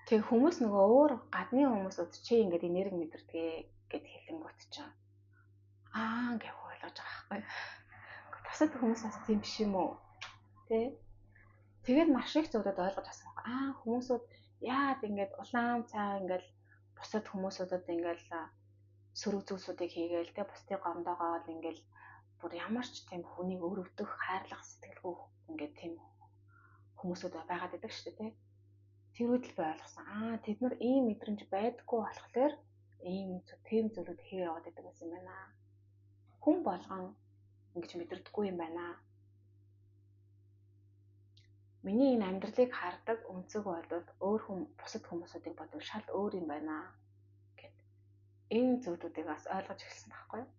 Тэг хүмүүс нөгөө өөр гадны хүмүүсүүд чи ингээд энерги мэдэрдэг гэд хэлэнгүүт чинь аа гэж ойлгож байгаа байхгүй юу? Бусад хүмүүс бас тийм биш юм уу? Тэ? Тэгээд маш их зүйлүүд ойлгож авсан байхгүй. Аа хүмүүсүүд яад ингээд улаан цай ингээд бусад хүмүүсүүдэд ингээд сөрөг зүйлсүүдийг хийгээл тэ бусдыг гомдоогоол ингээд бүр ямар ч тийм хүнийг өрөвдөх, хайрлах сэтгэлгүй ингээд тийм хүмүүсүүд байгаад байдаг шүү дээ тэ. Тэр үед л би ойлгосон. Аа тэд нар ийм мэдрэмж байдаггүй болохоор ийм тийм зүйлүүд хийгээ яваад байдаг байсан юм байна. Хүн болгон ингэж мэдэрдэггүй юм байна. Миний энэ амьдралыг хардаг өнцөг бол өөр хүн бусад хүмүүсүүдийг бодвол шал өөр юм байна гэд. Энэ зүйлүүдийг бас ойлгож эхэлсэн байхгүй юу?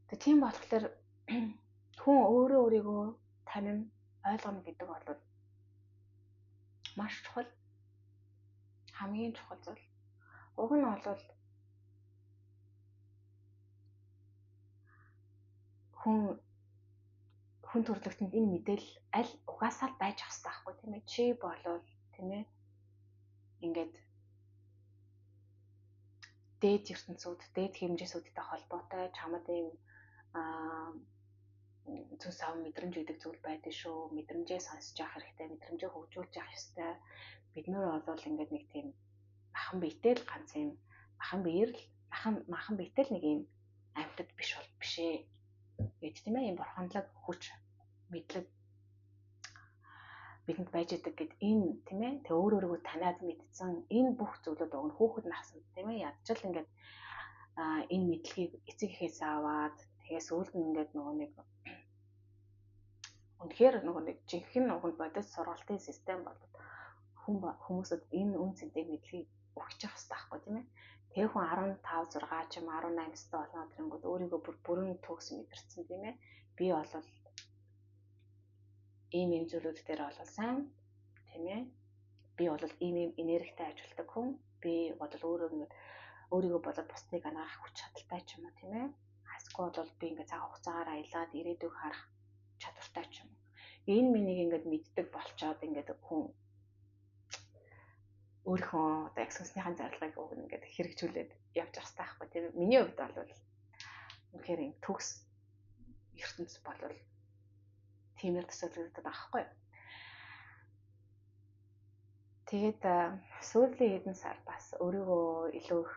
Тэгээ тийм болохоор хүн өөрөө өөрийгөө танин ойлгоно гэдэг бол маш чухал. Хамгийн чухал зүйл. Уг нь бол хүн төрлөختөнд энэ мэдээлэл аль угаасаа л байж ах хэрэгтэй байхгүй тийм ээ. Чи болвол тийм ээ ингээд дээд ертөнцүүд, дээд хэмжээсүүдтэй холбоотой чамд ийм зүс ав мэдрэмж гэдэг зүйл байдаг шүү. Мэдрэмжээ сонсож явах хэрэгтэй, мэдрэмжээ хөгжүүлж явах ёстой. Бид нөр бол ингээд нэг тийм махан биетэй л ганц юм махан биеэр л махан биетэй л нэг юм амьтад биш бол биш ээ гэж тийм ээ. Ийм бурханлаг хүч мэдлэг бидэнд байж идэг гэд энэ тийм ээ. Тэг өөр өөрийгөө таниад мэдсэн энэ бүх зүйлүүд уг нь хүүхэд наснд тийм ээ. Ядчил ингээд энэ мэдлэгийг эцэг эхээс аваад тэгээ сүүлд нь ингээд нөгөө нэг үнэхээр нөгөө нэг жинхэнэ уг нь бодит сургалтын систем болоод хүмүүсд энэ үн цэнтэй мэдлэгийг өгч явах хэрэгтэй байхгүй тийм ээ. Тэгээ хүн 15 6 ч юм 18 настай болно тэрэнгүүд өөрийгөө бүр бүрэн төгс мэдэрсэн тийм ээ. Би бол ийм ийм зүйлүүд дээр бол сайн тийм ээ. Би бол ийм ийм энергитэй ажилладаг хүн. Би бол өөрийгөө болоод бусдыг анагаах хүч чадалтай ч юм уу тийм ээ. Эсвэл бол би ингээд цаг хугацаагаар аялаад ирээдүйг харах чадвартай ч юм уу. Энэ миний ингээд мэддэг болчоод ингээд хүн өөрийнхөө одоо яг сүнснийхэн зорилгыг уг нь ингээд хэрэгжүүлээд явж явах хэрэгтэй байхгүй тийм ээ. Миний хувьд бол үнэхээр юм төгс ертөнц болвол тиймэр төсөөлөгдөд байгаа байхгүй. Тэгээд сүүлийн хэдэн сар бас өөрийгөө илүү их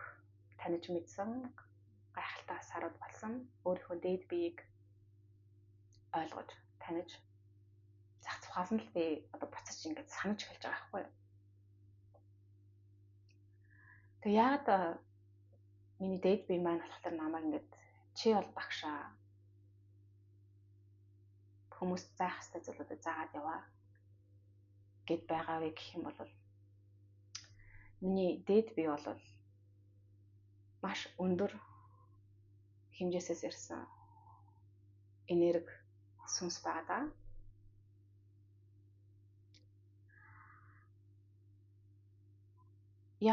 таних мэдсэн гайхалтай сарууд болсон. Өөрийнхөө дээд биеийг ойлгож таних зах зухаас нь л би одоо буцаж ингээд санаж эхэлж байгаа байхгүй. Тэгээ яагаад миний дээд бие маань болохоор намайг ингээд чи бол багшаа хүмүүс заах ёстой зүйлүүдээ заагаад яваа гэд байгаа вэ гэх юм бол миний дээд бие бол маш өндөр хэмжээсээс ирсэн энерги сүнс байгаа даа.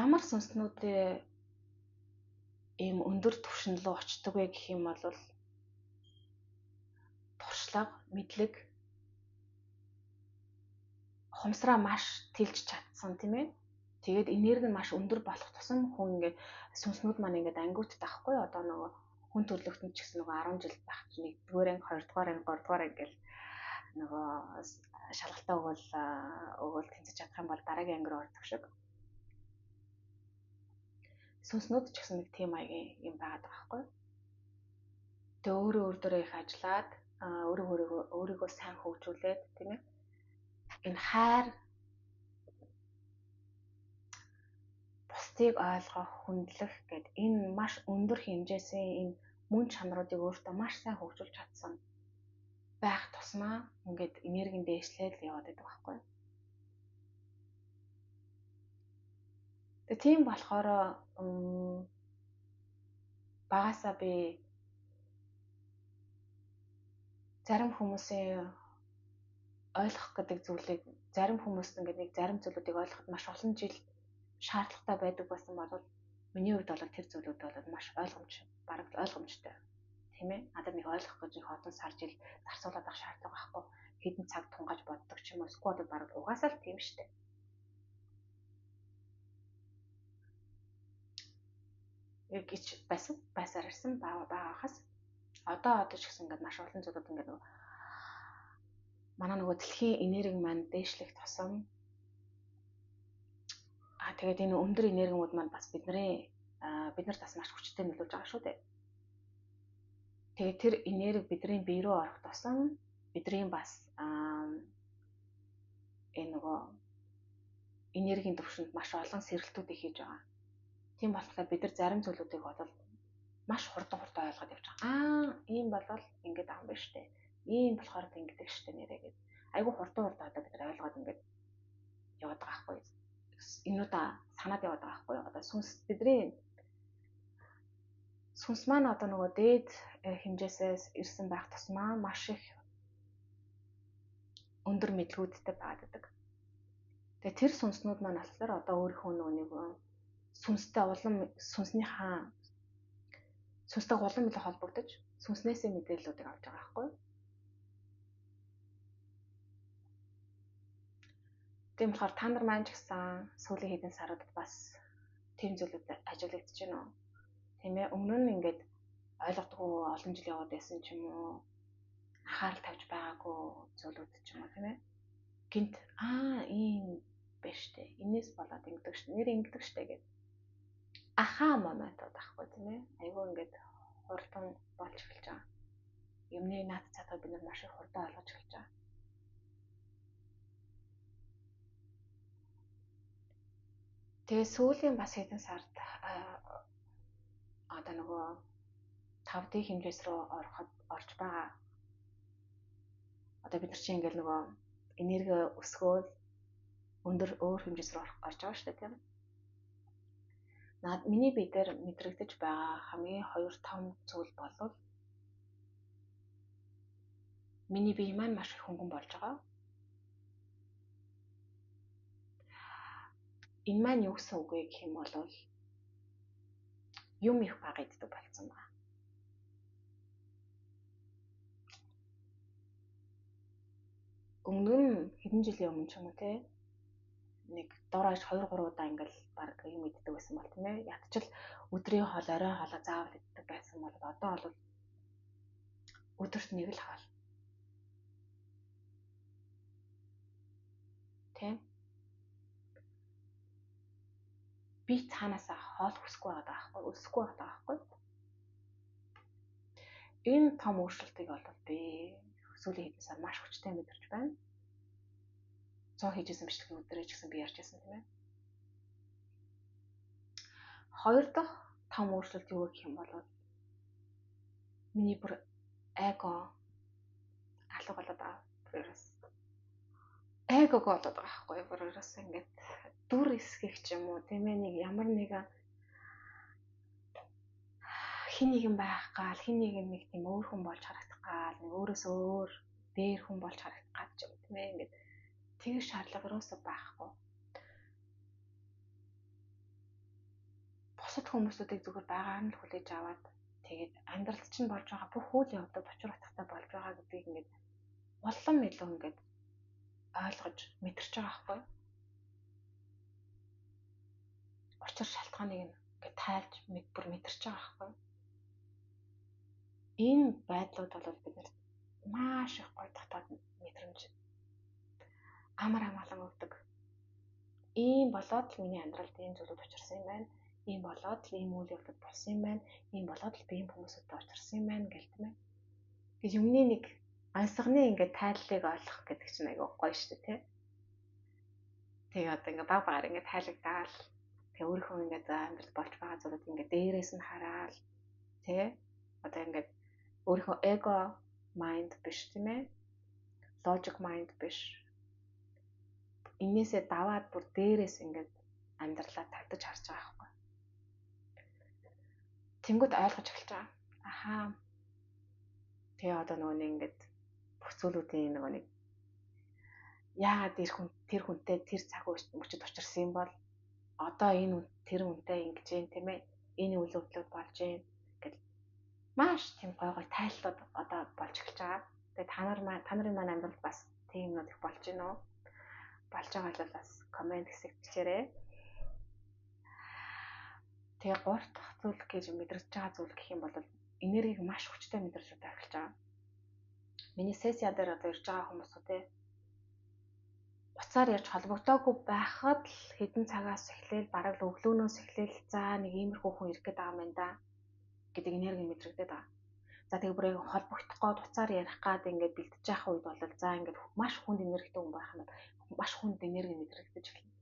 Ямар сүнснүүдээ ийм өндөр түвшин рүү очдог вэ гэх юм бол туршлага, мэдлэг, ухамсараа маш тэлж чадсан тийм ээ. Тэгээд энерги нь маш өндөр болох тусам хүн ингээд сүнснүүд маань ингээд ангиудтай байхгүй одоо нөгөө хүн төрлөختөнд ч гэсэн нөгөө 10 жил байх чинь 1-р анги, 2-р анги, 3-р анги гэл нөгөө шалгалтаа өгөөл тэнцэж чадах юм бол дараагийн анги руу ордог шиг. Сүнснүүд ч гэсэн нэг тийм маягийн юм байгаад байгаа байхгүй. Тэгээ өөрөө өөр дөрөө их ажиллаад өөрийгөө сайн хөгжүүлээд тийм ээ. Энэ хайр бусдыг ойлгох, хүндлэх гэд энэ маш өндөр хэмжээсийн энэ мөн чанаруудыг өөртөө маш сайн хөгжүүлж чадсан байх тусмаа ингээд энергийн дээшлээд л яваад байдаг байхгүй. Тэгээ тийм болохоор багасаа би зарим хүмүүсийн ойлгох гэдэг зүйлийг зарим хүмүүс ингээд нэг зарим зүйлүүдийг ойлгоход маш олон жил шаардлагатай байдаг байсан бол миний хувьд бол тэр зүйлүүд бол маш ойлгомж, бараг л ойлгомжтой. Тийм ээ. Надад нэг ойлгох гэж их олон сар жил зарцуулаад байх шаардлага байхгүй. Хэдэн цаг тунгааж боддог ч юм уу. Эсвэл бол бараг угаасаа л тийм шүү дээ. Гэж байсан. Байсаар ирсэн байгаахаас одоо ч гэсэн ингээд маш олон зүйлүүд ингээд нөгөө манай нөгөө дэлхийн энерги маань дээшлэх тусам тэгээд энэ өндөр энергиуд маань бас бид нарт бас маш хүчтэй нөлөөлж байгаа шүү дээ. Тэгээд тэр энерги бидний бие рүү орох тусам бидний бас энэ нөгөө энергийн түвшинд маш олон сэрэлтүүдийг хийж байгаа. Тийм болохоор бид нар зарим зүйлүүдийг бол Маш хурдан ойлгоод явж байгаа. Аа, ийм болвол ингэж байгаа юм байна штэ. Ийм болохоор ингэдэг штэ нэрээ гэд. Айгүй хурдан одоо бид нар ойлгоод ингээд яваад байгаа байхгүй. Энүүдээ санаад яваад байгаа байхгүй. Одоо сүнс бидний сүнс маань одоо нөгөө дээд хэмжээсээс ирсэн байх тусмаа маш их өндөр мэдлгүүдтэй байгаад байдаг. Тэгээ тэр сүнснүүд маань болохоор одоо өөрийнхөө нөгөө нэг сүнстэй улам сүнснийхаа сүнстэй улам илүү холбогдож сүнснээсээ мэдээллүүдийг авч байгаа байхгүй. Тийм болохоор та нар маань ч гэсэн сүүлийн хэдэн саруудад бас тийм зүйлүүд ажиглагдаж байна уу? Тийм ээ, өмнө нь ингээд ойлгодгүй олон жил яваад байсан ч юм уу, анхаарал тавьж байгаагүй зүйлүүд ч юм уу, тийм ээ. Гинт ийм биш үү? Инээс болоод ингэдэг ш. Нэр ингэдэг штэ гэд. Ахаа моментууд ахгүй тийм ээ. Айгүй ингээд хурдан болж эхэлж байгаа. Юмны наад цаатаа бид нар маш их хурдан ойлгож эхэлж байгаа. Тэгээ сүүлийн бас хэдэн сард одоо нөгөө 5D хэмжээс рүү ороход орж байгаа. Одоо бид нар чинь ингээл нөгөө энерги өсгөөл өндөр өөр хэмжээс рүү орж байгаа шүү дээ, тийм. Наад миний бие дээр мэдрэгдэж байгаа хамгийн хоёр том зүйл болвол миний бие маань маш их хөнгөн болж байгаа. Энэ маань юу гэсэн үг вэ гэх юм бол юм их бага иддэг болсон байна. Өмнө нь хэдэн жилийн өмнө ч юм уу те нэг дор хаяж 2 3 удаа ингээл баг юм иддэг байсан бол тийм ээ. Ятчил өдрийн хоол, оройн хоолоо заавал иддэг байсан бол одоо бол өдөрт нэг л хоол. Тийм. Би цаанаасаа хоол хүсэхгүй байгаа байхгүй, өсөхгүй байгаа байхгүй. Энэ том өөрчлөлтийг бол би сүүлийн хэдэн сар маш хүчтэй мэдэрч байна. 100 хийжсэн бичлэгийн өдрөө ч гэсэн би ярьж байсан тийм ээ. Хоёр дахь том өөрчлөлт юу гэх юм бол миний бүр эго алга болоод байгаа. Бүр ерөөс эгог болоод байгаа байхгүй. Бүр ерөөс ингээд дүр эсгэх ч юм уу тийм ээ, нэг ямар нэгэн хин нэгэн байх гал, хин нэгэн нэг тийм өөр хүн болж харагдах гал, нэг өөрөөс өөр дээр хүн болж харагдах гал ч юм тийм ээ, ингээд тэгэх шаардлага ерөөсөө байхгүй. Бусад хүмүүсүүдийг зүгээр байгаагаар нь л хүлээж аваад тэгээд амьдралд чинь болж байгаа бүх үйл явдлууд учир утгатай болж байгаа гэдгийг ингээд улам илүү ингээд ойлгож мэдэрч байгаа байхгүй. Учир шалтгааныг ингээд тайлж бүр мэдэрч байгаа байхгүй. Энэ байдлууд бол биднэрт маш их гоё дотоод мэдрэмж амар хамгаалан өгдөг. Ийм болоод л миний амьдралд ийм зүйлүүд учирсан юм байна. Ийм болоод л ийм үйл явдлууд болсон юм байна. Ийм болоод л би ийм хүмүүсүүдтэй учирсан юм байна гэл тийм ээ. Гэж юмны нэг ансганы ингээд тайллыг ойлгох гэдэг чинь айгүй гоё шүү дээ, тийм. Тэгээ одоо ингээд баг багаар ингээд тайлэгдаал. Тэгээ өөрийнхөө ингээд амьдрал болж байгаа зүйлүүд ингээд дээрээс нь хараал, тий. Одоо ингээд өөрийнхөө эго mind биш тийм ээ. Logic mind биш. Инээсээ даваад бүр дээрээс ингээд амьдралаа тавьдаж харж байгаа байхгүй. Тэнгүүд ойлгож эхэлж байгаа. Ахаа. Тэгээ одоо нөгөө нэг ингээд бүх зүйлүүдийн нөгөө нэг яагаад тэр хүнтэй тэр цаг мөчөд учирсан юм бол одоо энэ тэр хүнтэй ингэж юм тийм ээ. Энэ үйл явдлууд болж юм гэл маш тийм гой гой тайллууд одоо болж эхэлж байгаа. Тэгээ та нарын маань амьдрал бас тийм юмнууд их болж байна уу? Болж байгаа бол бас коммент хэсэгт бичээрэй. Тэгээ гурав дахь зүйл гэж мэдрэж байгаа зүйл гэх юм бол энергийг маш хүчтэй мэдэрч удаа эхэлж байгаа. Миний сессия дээр одоо ирж байгаа хүмүүсүүд уцаар ярьж холбогдоогүй байхад л хэдэн цагаас эхлээл бараг л өглөөнөөс эхлээл за нэг иймэрхүү хүн ирэх гээд байгаа юм байна да гэдэг энерги мэдрэгдээд байгаа. За тэгээ бүр холбогдох гээд уцаар ярих гээд ингээд бэлтэж явах үед бол за ингээд маш хүнд энергитэй хүн байх юм бол маш хүнд энерги мэдрэгдэж эхэлнэ.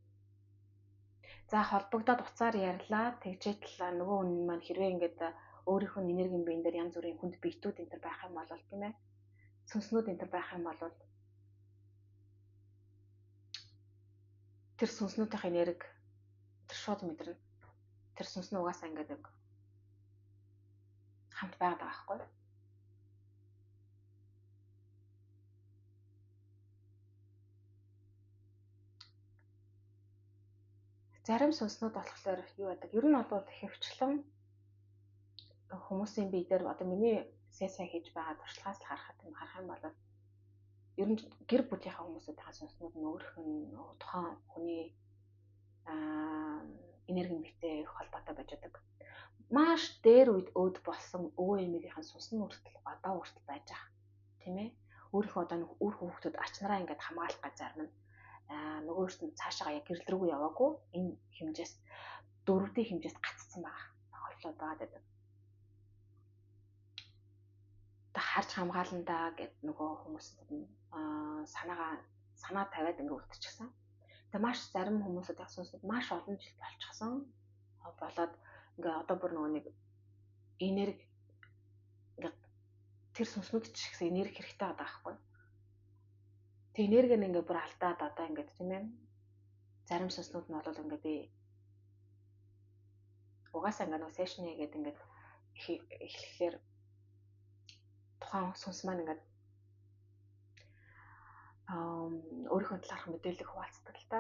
За холбогдоод уцаар ярьлаа. Тэгжээ талаа нөгөө хүн маань хэрвээ ингээд өөрийнх нь энергийн биен дээр янз бүрийн хүнд биетүүд энэ төр байх юм бол тийм ээ. Сүнснүүд энэ төр байх юм бол тэр сүнснүүдийн энерги тэр шууд мэдэрнэ. Тэр сүнс нь угаасаа ингээд нэг хамт байгаад байгаа байхгүй. Зарим сүнснүүд болохоор юу байдаг? Ер нь бол хөвчлэн хүмүүсийн бие дээр одоо миний сесси хийж байгаа туршлагаас л харахад юм харах юм бол ер нь гэр бүлийнхаа хүмүүсүүдийн сүнснүүд нь өөрөх нь тухайн хүний энергийн биетэй их холбоотой байж байдаг. Маш дээр үед өөд болсон өвөө эмээгийнхэн сүнс нь хүртэл одоо хүртэл байж байгаа. Тийм ээ. Өөрийнхөө одоо нэг үр хүүхдүүд ач нараа ингээд хамгаалах гэж зарим нь нөгөөрт нь цаашаа яг гэрэл рүү яваагүй энэ хэмжээс дөрөвдийн хэмжээс гаццсан байгаа. Тохиолдлууд байгаа гэдэг. Одоо харж хамгааландаа гэд нөгөө хүмүүсд нь санаа тавиад ингээд үлдчихсэн. Тэгээ маш зарим хүмүүсүүд яг сүнсүүд маш олон жил болчихсон. Болоод ингээ одоо бүр нөгөө нэг энерги ингээ тэр сүнснүүд ч ихсэн энерги хэрэгтэй байгаа байхгүй. Тэг энерги нь ингээ бүр алдаад одоо ингээд тийм ээ. Зарим сүнснүүд нь бол ингээ би угаасаа ингээ нөгөө сешн хийгээд ингээд эхлэхлээр тухайн сүнс маань ингээд өөрийнхөө талаарх мэдээлэл хуваалцдаг л та.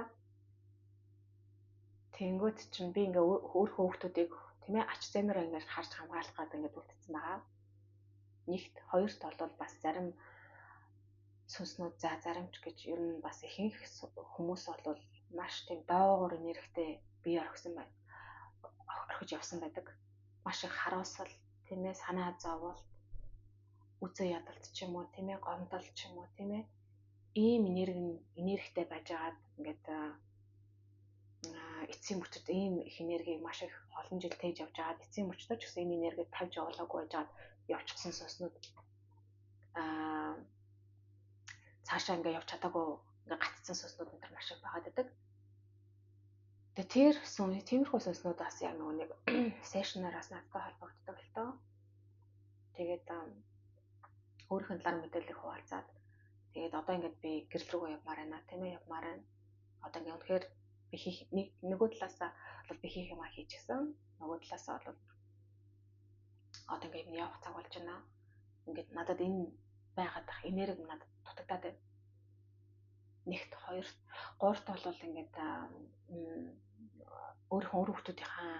Тэнгүүт чинь би ингээ өөр хүүхдүүдийг тийм ээ ач зэмээр ингээд харж хамгаалах гэдэг ингээд үлдсэн байгаа. Нэгт, хоёрт бол бас зарим сүнснүүд за заримч гэж ер нь бас ихэнх хүмүүс бол маш тийм доогуур энергитэй бие орхисон байна. Орхиж явсан байдаг. Маш их харуулсал, тийм ээ санаа зоволт, үзэн ядалт ч юм уу, тийм ээ гомдол ч юм уу, тийм ээ ийм энерги энергитэй байжгаад ингээд эцсийн мөчөд ийм их энергийг маш их олон жил тээж явж байгаад эцсийн мөчтөө ч гэсэн энэ энергийг тавьж явуулаагүй байжгаад явчихсан сүнснүүд цаашаа ингээд явж чадаагүй ингээд гацсан сүнснүүд энэ төр маш их байгаад байдаг. Тэгээ тэр сүн тиймэрхүү сүнснүүд бас яг нөгөө нэг сешнераас надтай холбогддог л доо. Тэгээд өөрийнх нь талаар мэдээлэл хуваалцаад тэгээд одоо ингээд би гэрэл рүүгээ явмаар байна, тийм ээ явмаар байна. Одоо ингээд үнэхээр би хийх нөгөө талаасаа бол би хийх юмаа хийчихсэн. Нөгөө талаасаа бол одоо ингээд юм явах цаг болж байна. Ингээд надад энэ байгаад ах энерги надад дутагдаад байна. Нэгт, хоёрт, гуравт бол ингээд өөрийнхөө үр хүүхдүүдийнхаа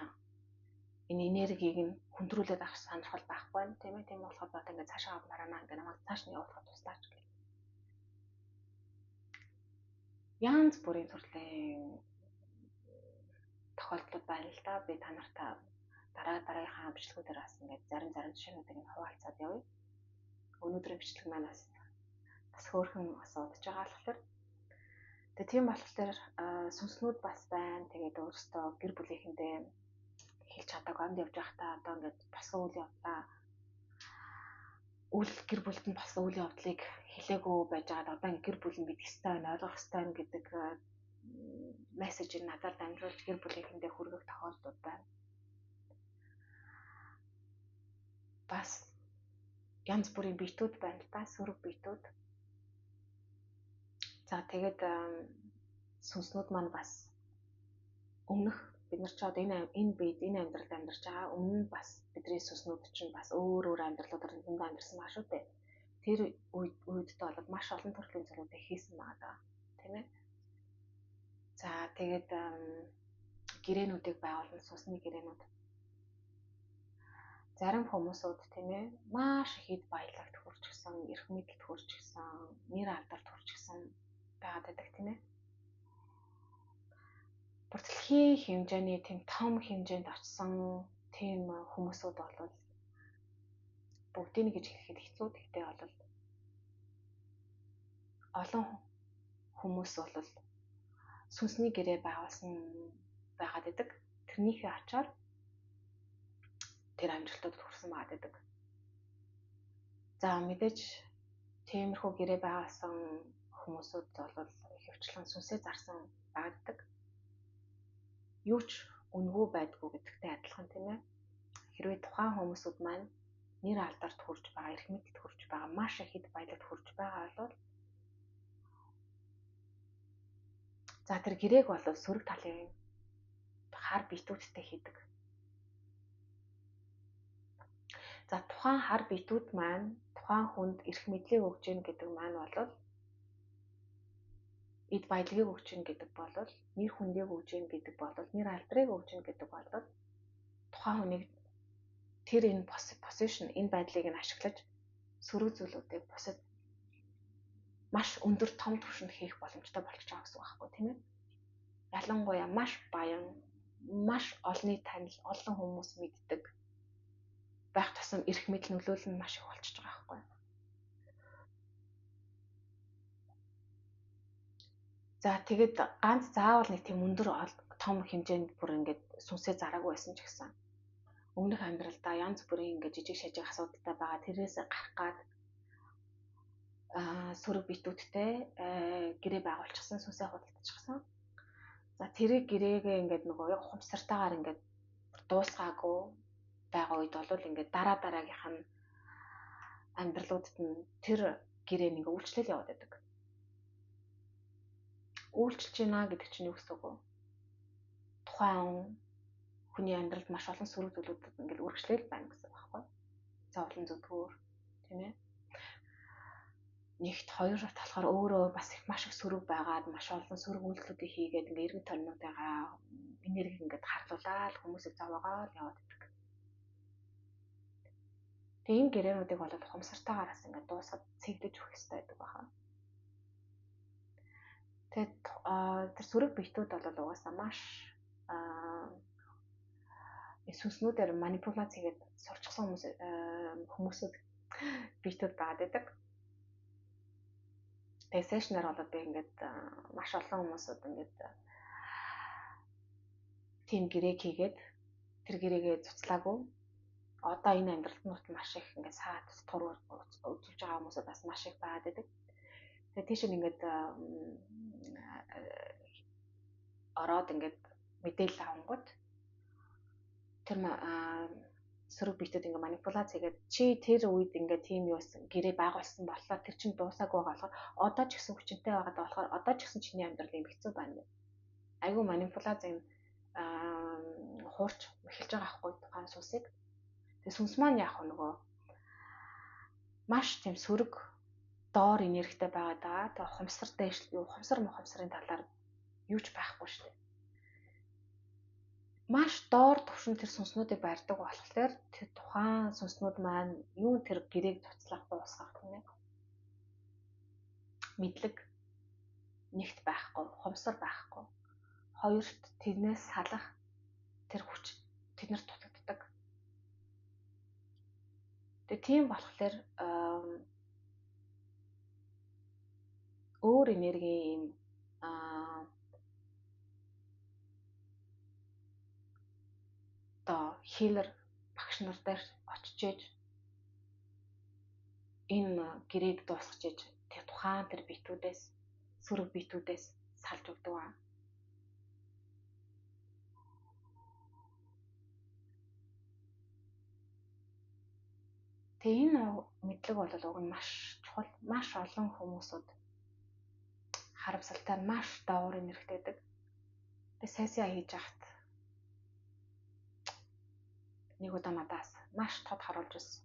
энэ энергийг нь хүндрүүлээд авах сонирхол байхгүй байна, тийм ээ. Тийм болохоор одоо ингээд цаашаа авмаар байна. Ингээд намайг цааш нь явуулахад туслаач гэх. Янз бүрийн төрлийн тохиолдлууд байна л да. Би та нартай дараа дараагийнхаа бичлэгүүдээр бас ингээд зарим жишээнүүдийг нь хуваалцаад явъя. Өнөөдрийн бичлэг маань бас хөөрхөн бас удаж байгаа болохоор тэгээ тийм болохоор сүнснүүд бас байна. Тэгээд өөрөөсөө гэр бүлийнхэндээ хэлж чадаагүй амьд явж байхдаа одоо ингээд болсон үйл явдлаа үл гэр бүлд нь болсон үйл явдлыг хэлээгүй байж байгаад одоо ингээд гэр бүл нь мэдэх ёстой байна, ойлгох ёстой байна гэдэг мессежийг надаар дамжуулж гэр бүлийнхэндээ хүргэх тохиолдлууд байна. Бас янз бүрийн биетүүд байна л да, сөрөг биетүүд. За тэгээд сүнснүүд маань бас өмнөх бид нар ч одоо энэ биед энэ амьдралд амьдарч байгаа. Өмнө нь бас бидний сүнснүүд чинь бас өөр өөр амьдралуудаар зөндөө амьдарсан байгаа шүү дээ. Тэр үедээ бол маш олон төрлийн зүйлүүдийг хийсэн байгаа даа, тийм ээ. За тэгээд гэрээнүүдийг байгуулна, сүнсний гэрээнүүд. Зарим хүмүүсүүд тийм ээ маш их эд баялагт хүрчихсэн, эрх мэдэлд хүрчихсэн, нэр алдарт хүрчихсэн байгаад байдаг, тийм ээ. Бүр дэлхийн хэмжээний тийм том хэмжээнд очсон тийм хүмүүсүүд бол бүгдийг гэж хэлэхэд хэцүү. Гэхдээ бол олон хүмүүс бол сүнсний гэрээ байгуулсан байгаад байдаг. Тэрнийхээ ачаар тэр амжилтуудад хүрсэн байгаад байдаг. За мэдээж тиймэрхүү гэрээ байгуулсан хүмүүсүүд бол ихэвчлэн сүнсээ зарсан байгаад байдаг. Юу ч үнэгүй байдгүй гэдэгтэй адилхан, тийм ээ. Хэрвээ тухайн хүмүүсүүд маань нэр алдарт хүрж байгаа, эрх мэдэлд хүрж байгаа, маш их хэд баялагт хүрж байгаа бол за тэр гэрээг бол сөрөг талын хар битүүдтэй хийдэг. За тухайн хар битүүд маань тухайн хүнд эрх мэдлийг өгч гин гэдэг маань бол эд баялагийг өгч гин гэдэг бол нэр хүндийг өгч гин гэдэг бол нэр алдрыг өгч гин гэдэг бол тухайн хүнийг тэр энэ position, энэ байдлыг нь ашиглаж сөрөг зүйлүүдийг бусад маш өндөр том түвшинд хийх боломжтой болчихж байгаа гэсэн үг байхгүй, тийм ээ. Ялангуяа маш баян, маш олонний танил, олон хүмүүс мэддэг байх тусам эрх мэдэл нөлөөлөл нь маш их болчихж байгаа байхгүй. За тэгэд ганц заавал нэг тийм өндөр том хэмжээнд бүр ингээд сүнсээ зараагүй байсан ч гэсэн өмнөх амьдралдаа янз бүрийн ингээд жижиг шажиг асуудалтай байгаа, тэрээс гарах гад сөрөг битүүдтэй гэрээ байгуулчихсан, сүнсээ худалдчихсан. За тэрийг гэрээгээ ингээд нөгөө ухамсартайгаар ингээд дуусгаагүй байгаа үед бол ингээд дараа дараагийнх нь амьдралуудад нь тэр гэрээ нь ингээд үйлчлэл яваад байдаг. Үйлчилж байна гэдэг чинь юу гэсэн үг вэ? Тухайн хүний амьдралд маш олон сөрөг зүйлүүд ингээд үргэлжлэл байна гэсэн үг байхгүй. Зовлон зүдгүүр, тийм ээ. Нэгт хоёр болохоор өөрөө бас их маш их сөрөг байгаад маш олон сөрөг үйлдэлүүдийг хийгээд ингээд эргэн тойрнуудыгаа энерги ингээд харлуулаад хүмүүсийг зовоогоол яваад байдаг. Тэгээ энэ гэрээнүүдийг бол ухамсартайгаараас ингээд дуусгаад цэглэж өгөх хэрэгтэй байдаг байна. Тэгээд тэр сөрөг битүүд бол угаасаа маш сүнснүүдээр манипуляц хийгээд сурчсан хүмүүсүүд битүүд байгаад байдаг. Тэгээ сешнэр болоод би ингээд маш олон хүмүүсүүд ингээд тийм гэрээг хийгээд тэр гэрээгээ цуцлаагүй. Одоо энэ амьдралд нь хүртэл маш их ингээд саад тур үзүүлж байгаа хүмүүсүүд бас маш их байгаад байдаг. Тэгээ тийш ингээд ороод ингээд мэдээлэл авангууд тэр сөрөг битүүд ингээд манипуляц хийгээд чи тэр үед ингээд тийм юус гэрээ байгуулсан болохоор тэр чинь дуусаагүй байгаа болохоор одоо ч гэсэн хүчинтэй байгаа болохоор одоо ч гэсэн чиний амьдрал юм хэцүү байна гэх. Айгүй манипуляц юм хуурч эхэлж байгаа байхгүй тухайн сүнсийг. Тэгээ сүнс маань яах вэ нөгөө маш тийм сөрөг доор энергитэй байгаа даа. Тэгээ ухамсар дээш ухамсар мухамсарын талаар юу ч байхгүй шүү дээ. Маш доор төвшин тэр сүнснүүдийг барьдаг болохоор тэр тухайн сүнснүүд маань юу тэр гэрээг цуцлах дуусгах тийм ээ. Мэдлэг нэгт байхгүй, ухамсар байхгүй. Хоёрт тэрнээс салах тэр хүч тэднэрт дутагддаг. Тэгээ тийм болохоор өөр энергийн юм одоо хилер багш нар дээр очиж ээж энэ гэрээг дуусгаж ээж тэр тухайн тэр битүүдээс сөрөг битүүдээс салж өгдөг аа. Тэгээ энэ мэдлэг бол уг нь маш чухал, маш олон хүмүүсүүд харамсалтай нь маш давуур энергитэй байдаг. Тэгээ сессия хийж байхад нэг удаа надаас маш тод харуулж ирсэн.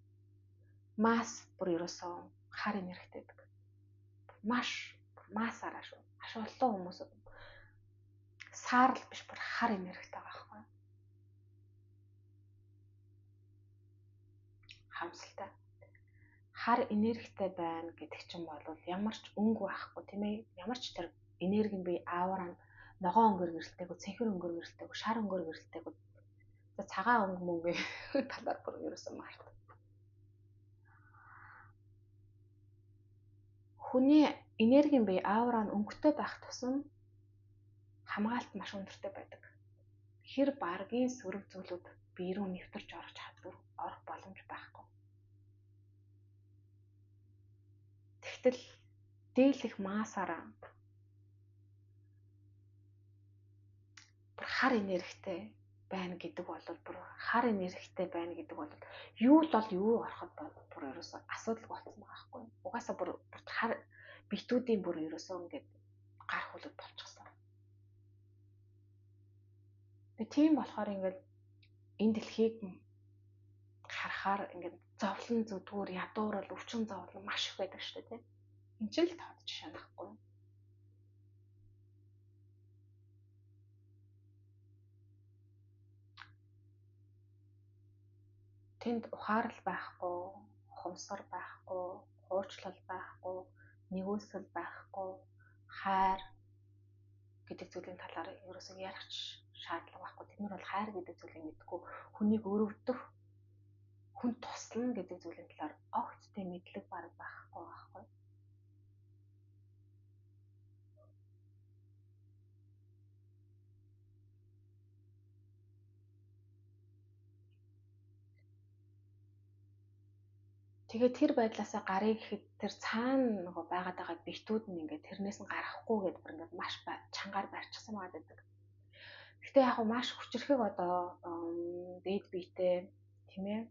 Мас бүр ерөөсөө хар энергитэй байдаг. Маш масаараа шүү. Маш олон хүмүүсүүд саарл биш бүр хар энергитэй байгаа байхгүй. Харамсалтай. Хар энергитэй байна гэдэг чинь бол ямар ч өнгө байхгүй тийм ээ. Ямар ч тэр энерги нь би аавраа ногоон өнгөөр гэрэлтээгүй, цэнхэр өнгөөр гэрэлтээгүй, шар өнгөөр гэрэлтээгүй. За цагаан өнгө мөнгө талаар бүр ерөөсөө март. Хүний энергийн бие аавраа нь өнгөтэй байх тусам хамгаалалт маш өндөртэй байдаг. Хэр баргийн сөрөг зүйлүүд бие рүү нэвтэрч орох чадвар орох боломж байхгүй. Тэгтэл дийлэх масаараа бүр хар энергитэй байна гэдэг бол бүр хар энергитэй байна гэдэг бол юу л бол юу ороход бүр ерөөсөө асуудал болсон байгаа байхгүй. Угаасаа бүр хар битүүдийн бүр ерөөсөө ингээд гар хүлэг болчихсон. Тэгээ тийм болохоор ингээд энэ дэлхийг харахаар ингээд зовлон зүдгүүр, ядуурал, өвчин зовлон маш их байдаг шүү дээ, тийм. Энд чинь л тод жишээ нахгүй. Тэнд ухаарал байхгүй, ухамсар байхгүй, хуучлал байхгүй, нэгүсэл байхгүй, хайр гэдэг зүйлийн талаар ерөөсөө ярих шаардлага байхгүй. Тэд нар бол хайр гэдэг зүйлийг мэдэхгүй, хүнийг өрөвдөх, хүн туслана гэдэг зүйлийн талаар огт тийм мэдлэг бараг байхгүй байхгүй. Тэгээд тэр байдлаасаа гарыг гэхэд тэр цаана нөгөө байгаад байгаа битүүд нь ингээд тэрнээс нь гарахгүй гэдээ бүр ингээд маш чангаар барьчихсан байгаа гэдэг. Гэхдээ яг маш хүчрхэг одоо дээд биетэй тийм ээ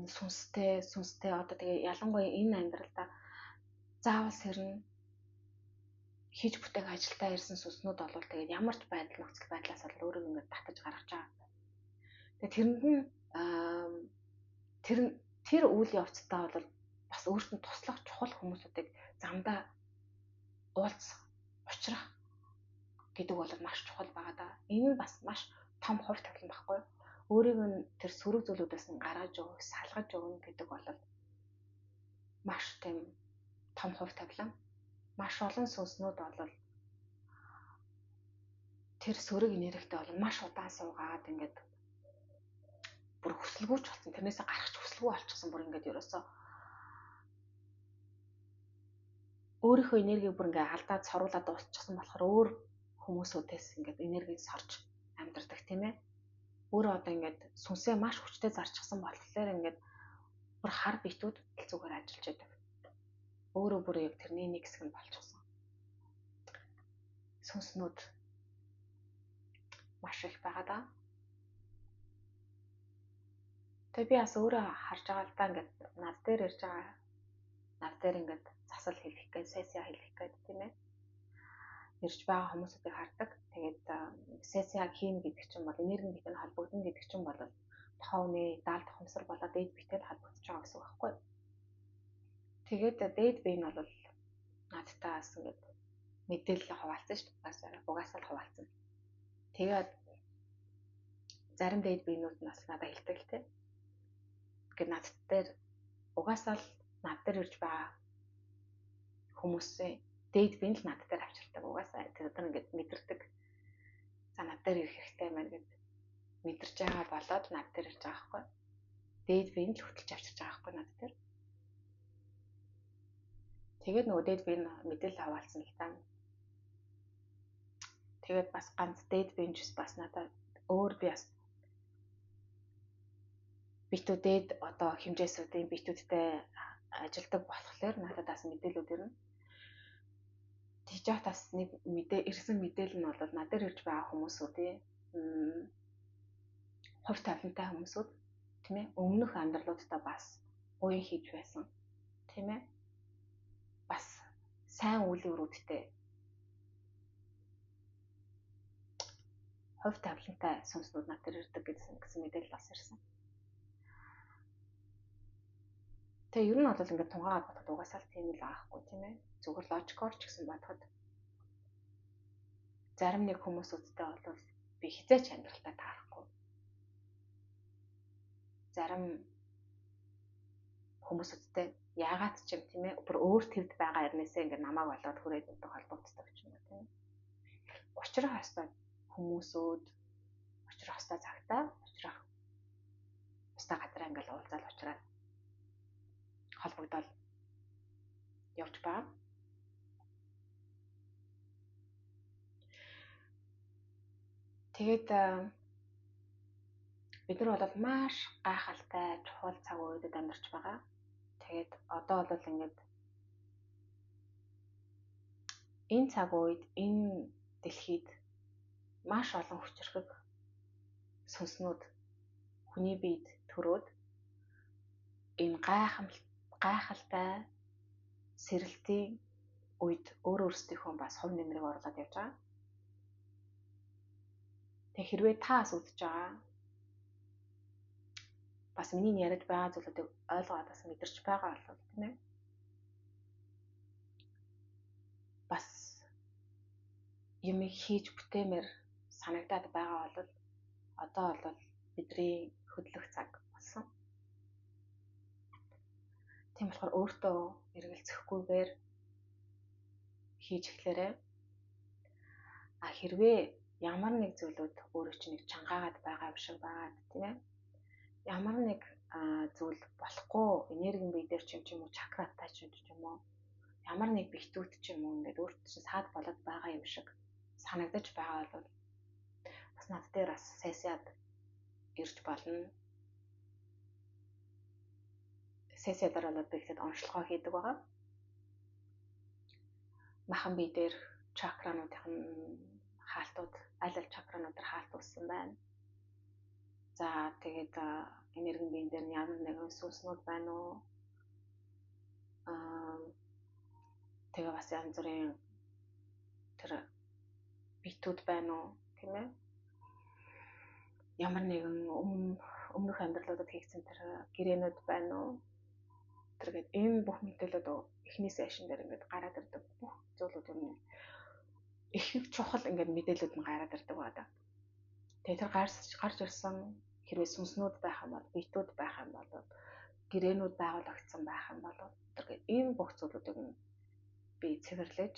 сүнстэй одоо тэгээ ялангуяа энэ амьдралдаа заавал сэрнэ хийж бүтээх ажилдаа ирсэн сүнснүүд бол тэгээд ямар ч байдал нөхцөл байдлаас бол өөрийгөө ингээд татаж гаргаж байгаа. Тэгээд тэрэнд нь тэр үйл явцдаа бол бас өөрт нь туслах чухал хүмүүсүүдийг замдаа уулзах, учрах гэдэг бол маш чухал байгаа даа. Энэ нь бас маш том хувь тавилан байхгүй юу? Өөрийг нь тэр сөрөг зүйлүүдээс нь гаргаж өгөх, салгаж өгнө гэдэг бол маш тийм том хувь тавилан. Маш олон сүнснүүд бол тэр сөрөг энергитэй бол маш удаан суугаад ингээд бүр хүсэлгүйч болсон. Тэрнээсээ гарах ч хүсэлгүй болчихсон. Бүр ингээд ерөөсөө өөрийнхөө энергийг бүр ингээд алдаад соруулаад дуусчихсан болохоор өөр хүмүүсүүдээс ингээд энергийг сорж амьдардаг тийм ээ. Өөрөө одоо ингээд сүнсээ маш хүчтэй зарчихсан болохоор ингээд бүр хар битүүд зүгээр ажиллаж байдаг. Өөрөө бүр яг тэрний нэг хэсэг нь болчихсон. Сүнснүүд маш их байгаа даа. Тэгээ би бас өөрөө харж байгаа л да ингээд над дээр ирж байгаа. Над дээр ингээд засал хэлэх гээд, сессия хэлэх гээд тийм ээ. Ирж байгаа хүмүүсүүдийг хардаг. Тэгээд сессия хийн гэдэг чинь бол энерги биетэй холбогдно гэдэг чинь бол тухайн хүний даалт ухамсар болоод дээд биетэй холбогдож байгаа гэсэн үг байхгүй. Тэгээд дээд бие нь бол надтай бас ингээд мэдээлэл хуваалцсан шүү дээ. Бас угаасаа л хуваалцсан. Тэгээд зарим дээд биенүүд нь бас надад хэлдэг л тийм. Ингээд над дээр угаасаа л над дээр ирж байгаа хүмүүсийн дээд бие нь л над дээр авчирдаг. Угаасаа тэр одоо ингээд мэдэрдэг. За над дээр ирэх хэрэгтэй байна гэд мэдэрч байгаа болоод над дээр ирж байгаа байхгүй. Дээд бие нь л хөтөлж авчирч байгаа байхгүй над дээр. Тэгээд нөгөө дээд бие нь мэдээлэл хаваалцсан л та. Тэгээд бас ганц дээд бие нь ч бас надад өөр би бас битүүдэд одоо хэмжээсүүдийн битүүдтэй ажилдаг болохоор надад бас мэдээлүүд ирнэ. Тэгж яхад бас нэг мэдээ ирсэн мэдээлэл нь бол над дээр ирж байгаа хүмүүсүүдийн хувь тавилантай хүмүүсүүд тийм ээ өмнөх амьдралуудаа бас уян хийж байсан тийм ээ бас сайн үйл өрүүдтэй хувь тавилантай сүнснүүд над дээр ирдэг гэсэн мэдээлэл бас ирсэн. Тэгээ ер нь бол ингээд тунгаагаад бодоход угаасаа л тийм л аахгүй тийм ээ. Зүгээр логикоор ч гэсэн бодоход зарим нэг хүмүүсүүдтэй бол би хизээч амьдралтаа таарахгүй. Зарим хүмүүсүүдтэй яагаад ч юм тийм ээ бүр өөр твд байгаа эрнээсээ ингээд намайг болоод хүрээд одоо холбогддог ч юм уу тийм ээ. Учрах ёстой хүмүүсүүд учрах ёстой цагтаа учрах ёстой газараа ингээд уулзаал учраад холбогдоод явж байгаа. Тэгээд бид нар бол маш гайхалтай чухал цаг үедэд амьдарч байгаа. Тэгээд одоо бол ингээд энэ цаг үед энэ дэлхийд Маш олон хүчирхэг сүнснүүд хүний биед төрөөд энэ гайхалтай сэрэлтийн үед өөр өөрсдийнхөө бас хувь нэмрийг оруулаад явж байгаа. Тэг хэрвээ та бас үзэж байгаа бас миний яриад байгаа зүйлүүдийг ойлгоод бас мэдэрч байгаа бол тийм ээ. Бас юмыг хийж бүтээмээр санагдаад байгаа бол одоо бол бидний хөдлөх цаг болсон. Тийм болохоор өөртөө эргэлзэхгүйгээр хийж эхлээрэй. А хэрвээ ямар нэг зүйлүүд өөрөө чинь нэг чангаагаад байгаа юм шиг байгаад тийм ээ. Ямар нэг зүйл болохгүй энергийн бие дээр ч юм уу чакратай ч юм уу ямар нэг битүүд ч юм уу ингээд өөртөө чинь саад болоод байгаа юм шиг санагдаж байгаа бол бас над дээр бас сессияд ирж болно. Сессия дээр болоод би ихэд онцлогоо хийдэг байгаа. Махан бие дээр чакрануудын хаалтууд, аль аль чакранууд дээр хаалт үүссэн байна. За тэгээд энергийн биен дээр ямар нэгэн сүнснүүд байна уу? Тэгээ бас янз бүрийн тэр битүүд байна уу, тийм ээ? Ямар нэгэн өмнөх амьдралуудад хийгдсэн тэр гэрээнүүд байна уу? Тэгээд энэ бүх мэдээлэлүүд эхний сешн дээр ингээд гараад ирдэг. Бүх зүйлүүд юм их чухал ингээд мэдээлэлүүд нь гараад ирдэг байна. Тэгээд тэр гарч ирсэн хэрвээ сүнснүүд байх юм бол, битүүд байх юм бол, гэрээнүүд байгуулагдсан байх юм бол тэгээд энэ бүх зүйлүүдийг нь би цэвэрлэж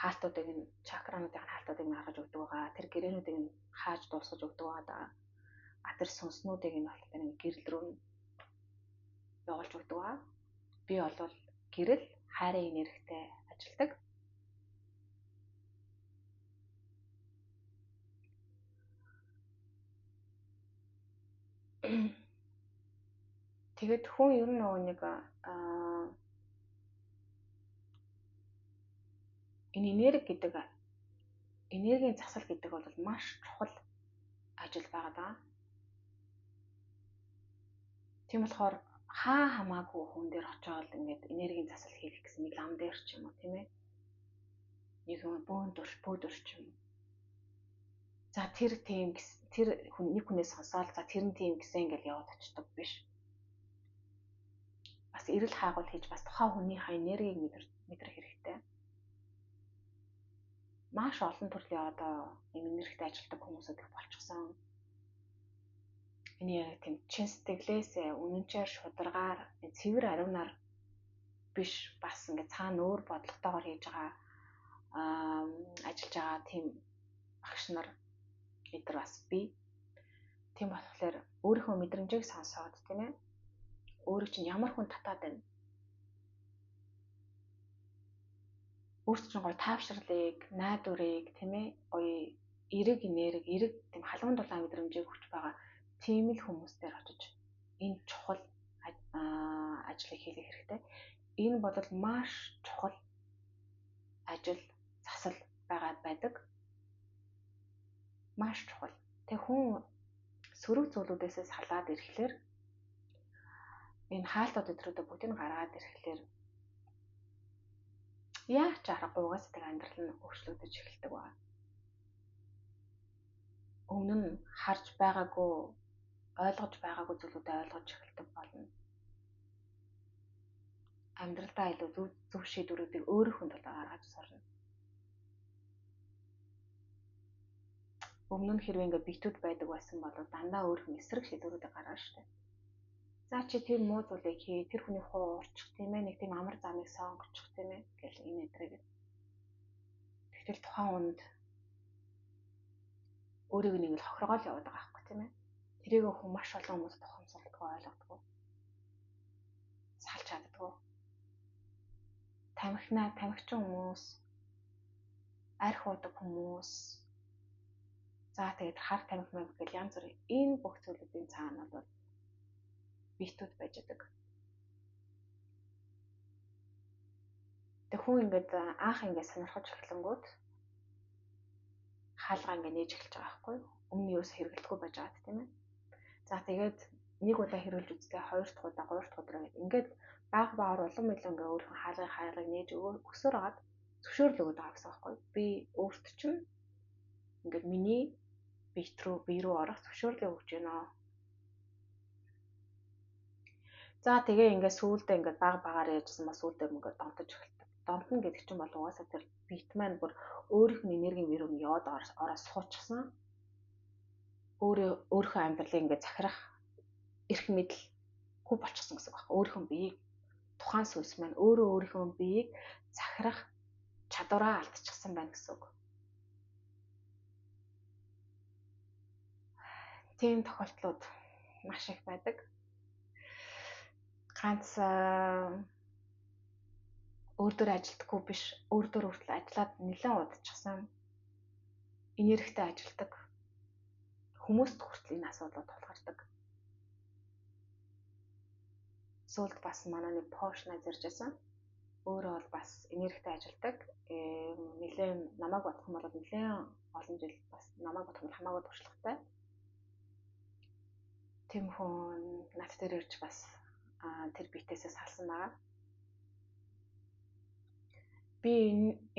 хаалтуудыг нь чакрануудын хаалтуудыг нь гаргаж өгдөг байгаа. Тэр гэрээнүүдийг нь хааж дуусгаж өгдөг байгаа. А тэр сүнснүүдийг нь болохоор нэг гэрэл рүү явуулж өгдөг байгаа. Би бол гэрэл хайрын энергитэй ажилладаг. Тэгээд хүн ер нь нөгөө нэг энэ энерги гэдэг энергийн засал гэдэг бол маш чухал ажил байгаа даа. Тийм болохоор хаа хамаагүй хүн дээр очиод ингээд энергийн засал хийх гэсэн нэг лам дээр ч юм уу тийм ээ. Нэг юм бөөн дурш бөөдөр ч юм. За тэр тийм тэр хүн нэг хүнээс сонсоол за тэр нь тийм гэсэн ингээл яваад очдог биш. Бас эрэл хайгуул хийж бас тухайн хүнийхээ энергийг мэдрэх хэрэгтэй. Маш олон төрлийн одоо энергитэй ажилладаг хүмүүсүүд их болчихсон. Энэ яг тийм чин сэтгэлээсээ үнэнчээр шударгаар цэвэр ариунаар биш бас ингээд цаана өөр бодлоготойгоор хийж байгаа ажиллаж байгаа тийм багш нар эдгээр бас бий. Тийм болохоор өөрийнхөө мэдрэмжийг сонсоод тийм ээ. Өөрийг чинь ямар хүн татаад байна. Өөрт чинь гоё таавшрлыг, найдварыг тийм ээ, гоё эрэг энерги, эрэг тийм халуун дулаан мэдрэмжийг өгч байгаа тийм л хүмүүс дээр очиж энэ чухал ажлыг хийх хэрэгтэй. Энэ бодол маш чухал ажил, засал байгаад байдаг. Маш чухал. Тэг хүн сөрөг зүйлүүдээсээ салаад ирэхлээр энэ хаалтууд өдрүүдээ бүгдийг гаргаад ирэхлээр яаж ч аргагүй угаасаа тэг амьдрал нь өөрчлөгдөж эхэлдэг байна. Өмнө нь харж байгаагүй, ойлгож байгаагүй зүйлүүдээ ойлгож эхэлдэг болно. Амьдралдаа илүү зөв шийдвэрүүдийг өөрийнхөө төлөө гаргаж сурна. Өмнө нь хэрвээ ингээд битүүд байдаг байсан бол дандаа өөрийнх нь эсрэг шийдвэрүүдийг гаргана шүү дээ. За чи тэр муу зүйлийг хий, тэр хүний хуурчих тийм ээ, нэг тийм амар замыг сонгочих тийм ээ гэл энэ эдрэг. Тэгтэл тухайн хүнд өөрийг нэг л хохиргоол яваад байгаа байхгүй тийм ээ. Тэрийг хүн маш олон хүмүүс тухамсалдаггүй, ойлгодоггүй. Салж чаддаггүй. Тамхичин хүмүүс, арх уудаг хүмүүс, за тэгээд хар тамхи мамх гэл янз бүрийн энэ бүх зүйлүүдийн цаана бол битүүд байж байгаа. Тэг хүн ингээд анх ингээд сонирхож эхлэнгүүт Хаалгаа ингээ нээж эхэлж байгаа байхгүй юу? Өмнө нь юус хэрэглэдэггүй байж байгаа тийм ээ. За тэгээд нэг удаа хэрэглэж үзтээ, хоёр дахь удаа, гурав дахь удаа ингээд ингээд баг багаар улам илүү ингээ өөрийнхөө хаалгыг нээж өгсөөр хагаад зөвшөөрөл өгöd байгаа гэсэн байхгүй юу? Би өөрт чинь ингээд миний бие рүү орох зөвшөөрлийг өгч байна. За тэгээ ингээд сүүлдээ ингээд баг багаар яжсан ба сүүлдээ ингээд донтож эхэлдэг. Донтно гэдэг чинь бол угаасаа тэр биет маань бүр өөрийнх нь энергийн бие рүү нь яваад ороо суучихсан. Өөрийнхөө амьдралыг ингээд захирах эрх мэдэл хүү болчихсон гэсэн үг байна. Өөрийнхөө биеийг тухайн сүнс маань өөрөө өөрийнхөө биеийг захирах чадвараа алдчихсан байна гэсэн үг. Тийм тохиолдлууд маш их байдаг. Ганц өөр дөр ажилтгүй биш, өөр дөр хүртэл ажиллаад нэлээд удчихсан. Энергитэй ажилтдаг. Хүмүүст хүртэл энэ асуудлууд тулгардаг. Сүүлд бас манай нэг пош найз иржсэн. Өөрөө бол бас энергитэй ажилтдаг. Нэлээд намайг бодох юм бол нэлээд олон жил бас намайг бодох юм бол хамаагүй туршлагатай. Тийм хүн над дээр ирж бас тэр битээсээ салсан байгаа. Би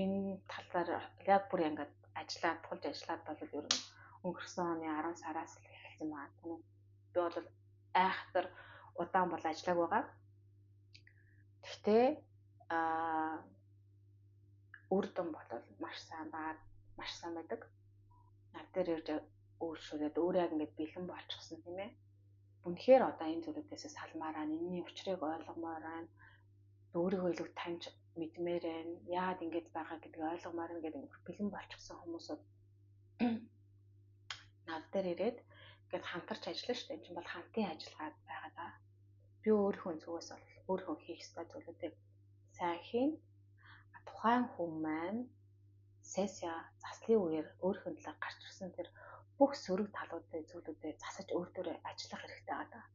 энэ талаар яг бүр ингээд ажиллаад тулж ажиллаад бол ер нь өнгөрсөн оны 10 сараас л эхэлсэн байгаа. Би бол айхтар удаан бол ажиллаагүй байгаа. Гэхдээ үр дүн бол маш сайн байгаа, маш сайн байдаг. Над дээр ирж өөрчлөөд өөрөө яг ингээд бэлэн болчихсон тийм ээ. Үнэхээр одоо энэ зүйлүүдээс салмаар байна, энэний учрыг ойлгомоор байна, өөрийгөө илүү таньж мэдмээр байна, яагаад ингэж байгаа гэдгийг ойлгомоор байна гэдэг бэлэн болчихсон хүмүүсүүд над дээр ирээд ингээд хамтарч ажиллана шүү дээ. Энэ чинь бол хамтын ажиллагаа байгаа даа. Би өөрийнхөө зүгээс бол өөрийнхөө хийх ёстой зүйлүүдийг сайн хийн. Тухайн хүн маань сессия заслын үеэр өөрийнхөө талаар гарч ирсэн тэр бүх сөрөг талуудыг зүйлүүдээ засаж өөр дөрөө ажиллах хэрэгтэй байгаа.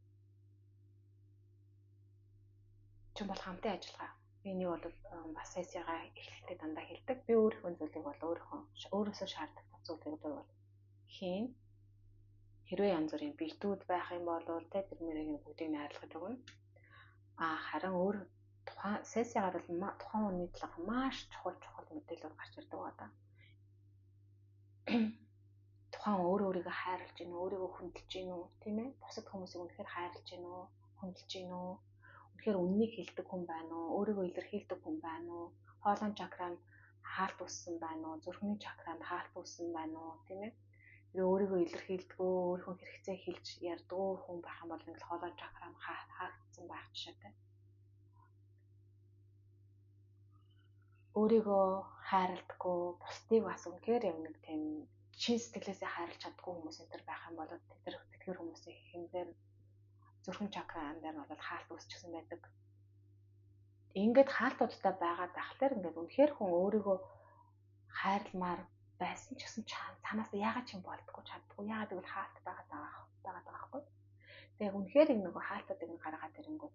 Чинь бол хамтын ажиллагаа. Би энийг бол бас сессиягаа эхлэхдээ дандаа хэлдэг. Би өөрийнхөө зүйлийг бол өөрөөсөө шаарддаг зүйлийг бол хийн. Хэрвээ янз бүрийн бэлтүүд байх юм бол тэ тэр мөрийг бүгдийг найрлахад өгнө. А харин өөр тухайн сессиягаар бол тухайн хүний талаар маш чухал мэдээлэл гарч ирдэг байгаа. Тухайн өөрийгөө хайрлаж гин үү, өөрийгөө хүндэлж гин үү, тийм ээ? Бусад хүмүүсийг үнэхээр хайрлаж гин үү, хүндэлж гин үү? Үнэхээр үннийг хэлдэг хүн байна уу? Өөрийгөө илэрхийлдэг хүн байна уу? Хоолойн чакранд хаалт үүссэн байна уу? Зүрхний чакранд хаалт үүссэн байна уу, тийм ээ? Тэр өөрийгөө илэрхийлдэггүй, өөрийнхөө хэрэгцээг хэлж ярьдгүй хүн байх юм бол ингээл хоолойн чакранд хаагдсан байх жишээтэй. Өөрийгөө хайрладаггүй, бусдыг бас үнэхээр яг нэг тийм чин сэтгэлээсээ хайрлаж чаддгүй хүмүүс энэ төр байх юм бол тэдгэр хүмүүсийн хэмээр зүрхэн чакран дээр нь бол хаалт үүсчихсэн байдаг. Ингээд хаалтуудтай байгаа дахлаар ингээд үнэхээр хүн өөрийгөө хайрламаар байсан ч гэсэн цаанаас яагаад ч юм болдгоо чаддгүй. Яагаад гэвэл хаалт байгаа байхгүй. Тэгээ үнэхээр энэ нөгөө хаалтуудыг нь гаргаад ирэнгүүт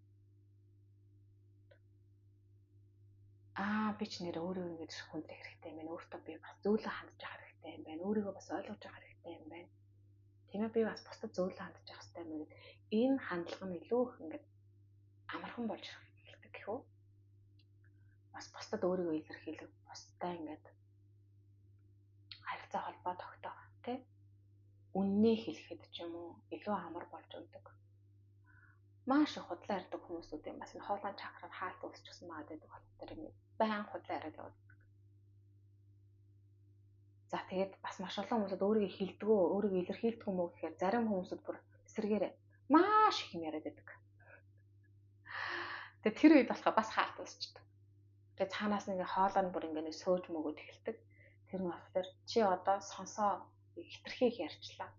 би ч нэр өөрийгөө ингэж хүндлэх хэрэгтэй юм байна. Өөртөө би бас зөөлөн хандж явах хэрэгтэй юм байна. Өөрийгөө бас ойлгож явах хэрэгтэй юм байна. Тийм ээ, би бас бусдад зөөлөн хандж явах хэрэгтэй юм байна. Энэ хандлага нь илүү их ингээд амархан болж эхэлдэг гэх үү? Бас бусдад өөрийгөө илэрхийлэх, бусдаа ингээд харилцаа холбоо тогтоох, тий? Үннээ хэлэхэд ч юм уу илүү амар болж өгдөг. Маш их худлаа ярьдаг хүмүүсүүд юм бас энэ хоолойн чакранд хаалт үүсчихсэн байгаа гэдэг болохоор юм байн худлаа яриад явдаг. За тэгээд бас маш олон хүмүүсүүд өөрийгөө хилдэггүй, өөрийгөө илэрхийлдэг юм уу гэхээр зарим хүмүүсүүд бүр эсрэгээрээ маш их юм яриад байдаг. Тэгээд тэр үед болохоор бас хаалт үүсчихдэг. Тэгээд цаанаас нэг хоолой нь бүр ингээ нэг сөөж мөгөөд эхэлдэг. Тэр нь болохоор чи одоо сонсоо хитрхи их ярьчлаа.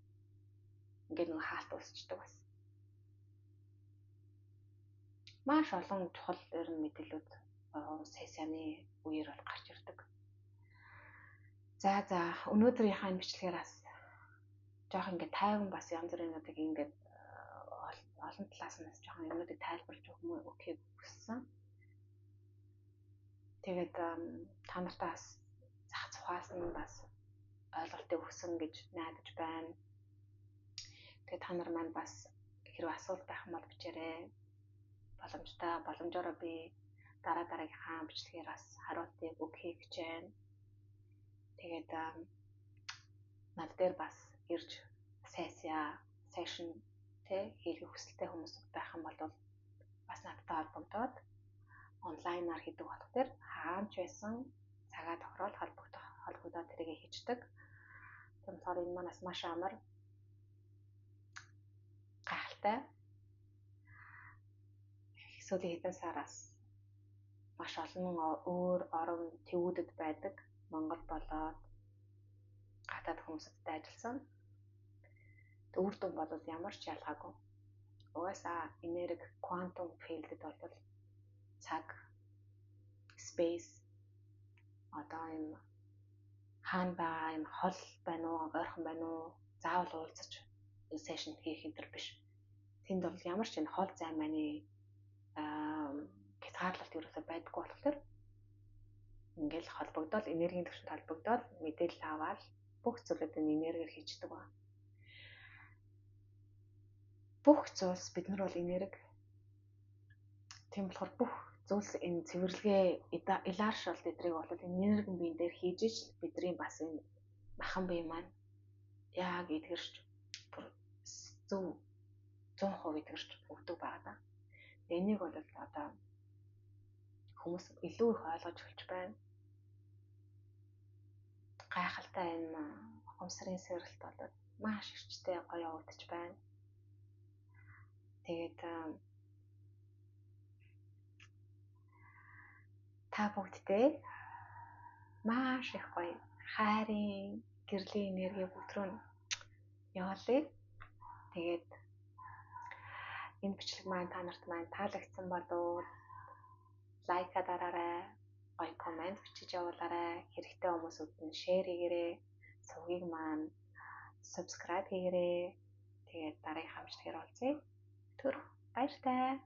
Ингээд нэг хаалт үүсчихдэг бас. Маш олон чухал ер нь мэдээлүүд сессияны үеэр бол гарч ирдэг. За өнөөдрийнхээ энэ бичлэгээр бас жоох ингээд тайван бас янз бүрийн юмнуудыг ингээд олон талаас нь бас жоохон юмнуудыг тайлбарлаж өгөхийг хүссэн. Тэгээд та нартай бас зах зухаас нь бас ойлголтыг өгсөн гэж найдаж байна. Тэгээ та нар маань бас хэрвээ асуулт байх юм бол бичээрэй. Боломжтой боломжоор би дараа дараагийнхаа бичлэгээр бас хариултыг өгөхийг хичээнэ. Тэгээд над дээр бас ирж session тэ хийх хүсэлтэй хүмүүс байх юм бол бас надтай холбогдоод онлайнаар хийдэг болох тэр хаана ч байсан цагаа тохироол холбогдоод тэрийг хийчдэг. Тийм болохоор энэ маань бас маш амар гайхалтай. Сүүлийн хэдэн сараас маш олон өөр орон төвүүдэд байдаг Монгол болоод гадаад хүмүүстэй ажилласан. Үр дүн бол ямар ч ялгаагүй. Угаасаа энерги quantum field-д бол цаг, space одоо юм хаана байгаа юм хол байна уу, ойрхон байна уу, заавал уулзаж session хийх энэ төр биш. Тэнд бол ямар ч энэ хол зай маань хязгаарлалт ерөөсөй байдаггүй болохоор ингээл холбогдоод энергийн түвшинд холбогдоод мэдээлэл аваад бүх зүйлүүд энэ энергиэр хийждэг ба. Бүх зүйлс бид нар бол энерги. Тийм болохоор бүх зүйлс энэ цэвэрлэгээ илааршаалт эдрийг бол энерги биен дээр хийж ич бидний бас энэ махан бие маань яг эдгэрч зөв 100% эдгэрч өгдөг байгаа даа. Энийг бол одоо хүмүүс илүү их ойлгож эхэлж байна. Гайхалтай энэ ухамсарын сэрэлт бол маш эрчтэй гоё явагдаж байна. Тэгээд та бүгдтэй маш их гоё хайрын гэрлийн энерги бүгд рүү явуулъя. Тэгээд энэ бичлэг маань та нарт маань таалагдсан болвол лайка дараарай, гоё коммент бичиж явуулаарай, хэрэгтэй хүмүүсүүд нь шеэр хийгээрэй, сувгийг маань subscribe хийгээрэй. Тэгээд дараагийн бичлэгээр уулзъя. Түр баяртай.